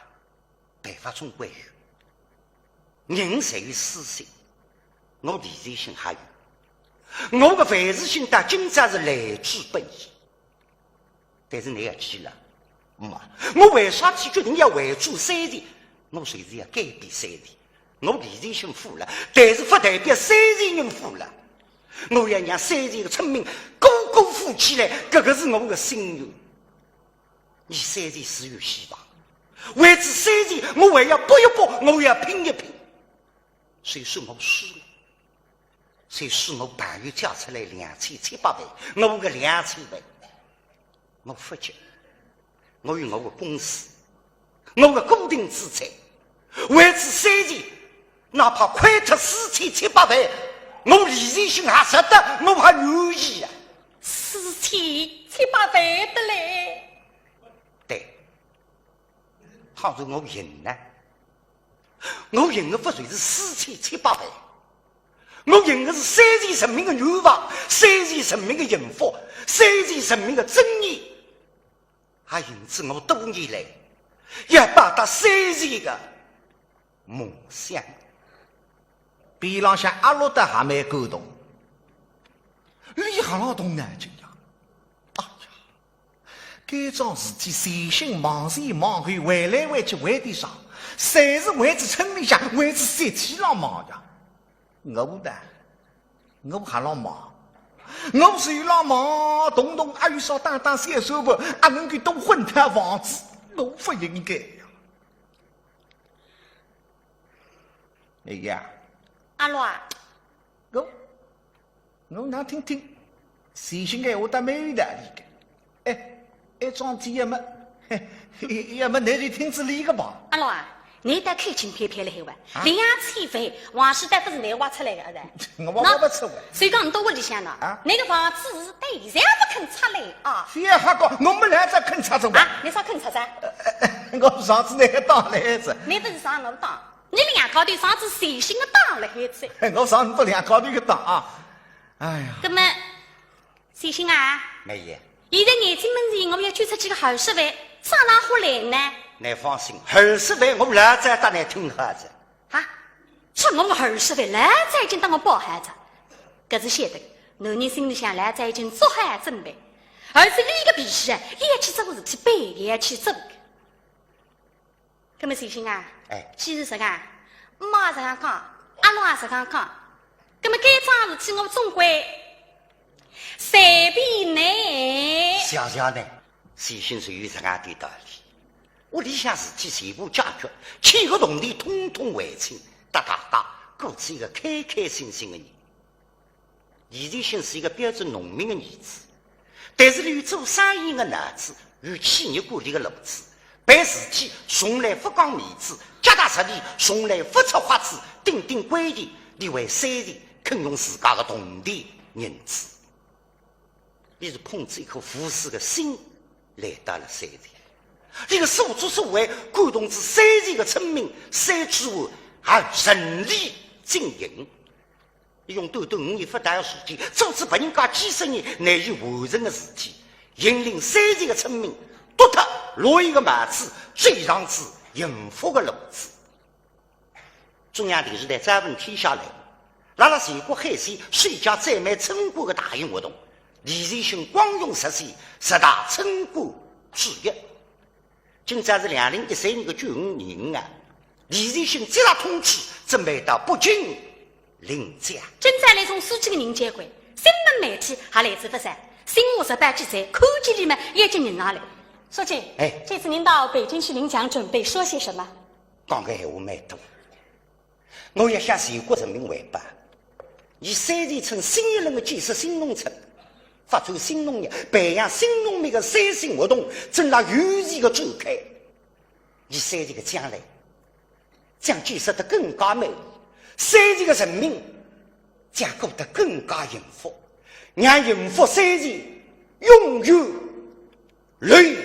办法总归有。人侪有私心，我李才兴还有。我个万事兴到今朝是来之不易。但是倷要记牢，嗯啊，我为啥体决定要回转三前？我就是要改变三前。我李才兴富了，但是勿代表三前人富了。我要让三前个村民个个富起来，搿个是我个心愿。 伲三前是有希望，为仔三前，我还要搏一搏，我要拼一拼。虽说我输了，虽说我朋友借出来两千七百万，我个两千万，我勿急，我有我个公司，我个固定资产，为仔三前，哪怕亏脱四千七百万，我李才兴还值得，我还愿意啊。四千七百万得嘞。 对，倘若我赢呢？我赢个勿就是四千七百万？我赢个是三前人民个愿望，三前人民个幸福，三前人民个尊严。也因此我多年来要报答三前个梦想。边浪向阿六倒还蛮感动，俚还老动脑筋呀。哎呀， 该桩事体，三星忙前忙后，回来回去为点啥？侪是为仔村里向，为仔事体浪忙呀。我呢，我还老忙，我是有老忙，动动阿有啥打打小算盘，阿能够多混套房子，我勿应该呀。哎呀，阿六啊，我 我哪听听，先生个闲话倒蛮有道理个。哎，哎，桩事体也没，嘿，也没难就听仔俚个吧。阿六啊，倷倒开心拍拍了海哇，啊？两千万，横竖倒勿是倷挖出来个，是吧？我挖勿出个。喏，所以讲，倷到屋里向呢，啊？倷个房子是到现在也勿肯拆嘞啊。覅瞎讲，我没来得肯拆着哇。啊，倷啥肯拆着？我上仔倷个当来着。倷勿是上我当，倷两家头上仔先生个当了海子。我上倷两家头个当啊。哎呀。那么， 先生啊，梅姨。现在眼睛门前我要捐出去个二十万，啥人好来呢？倷放心，二十万我老早搭倷听好着。啊，这我二十万老早已经搭我包好着。搿是晓得，男人心里向老早已经做好准备，而且俚个脾气啊，要去做事体，板要去做个。 那么先生啊，哎。既是实梗，妈实梗讲，阿六也实梗讲，那么该桩事体我总归随便呢。谢谢倷，先生是有实梗个道理。屋里向事体全部解决，欠个铜钿统统还清，搭大家过仔一个开开心心个年。 李才兴是一个标准农民个儿子，但是俚有做生意个脑子，有企业管理个路子，办事体从来勿讲面子，脚踏实地，从来勿出花痴，顶顶关键，俚为三前肯用自家个铜钿银子。俚是捧仔一颗无私个心来到了三前。伊个所作所为感动仔三朝个村民，三朝还顺利进行。用短短五年勿到个时间，做仔别人家几十年难以完成个事体，引领三朝个村民，独特落一个帽子，追上仔幸福个路子。 中央电视台专门天下来，辣辣全国海选首届最美村官个大型活动，李善心光荣实现十大村官之一。今朝是两零一三年个九月廿五啊，李善心接到通知，准备到北京领奖。今朝来从苏州个人交关，新闻媒体也来仔勿少，新华日报记者看见俚么也叫人也来。书记，哎。这次您到北京去领奖，准备说些什么？讲个闲话蛮多。 我要向全国人民汇报，以三朝村新一轮个建设新农村、发展新农业、培养新农民个三新活动，正辣有序个展开。以三朝个将来，将建设得更加美，三朝个人民将过得更加幸福，让幸福三朝永远 流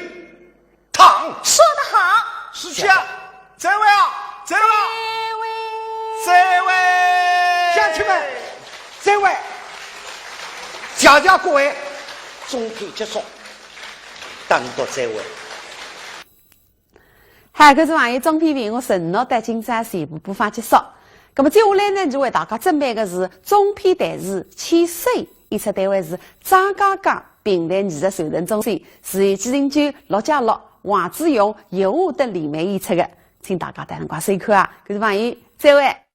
淌。说得好。书记啊，这位啊，这位啊，这位。乡亲们，这位，谢谢各位，中篇结束，等到这位。 好，搿是网易中篇评话承诺到今朝全部播放结束。葛末接下来呢，就为大家准备个是中篇弹词《千岁》，演出单位是张家界评弹艺术传承中心，是由季金九、陆家乐、王志勇、叶华等联袂演出个，请大家到辰光收看啊。搿是网易，再会。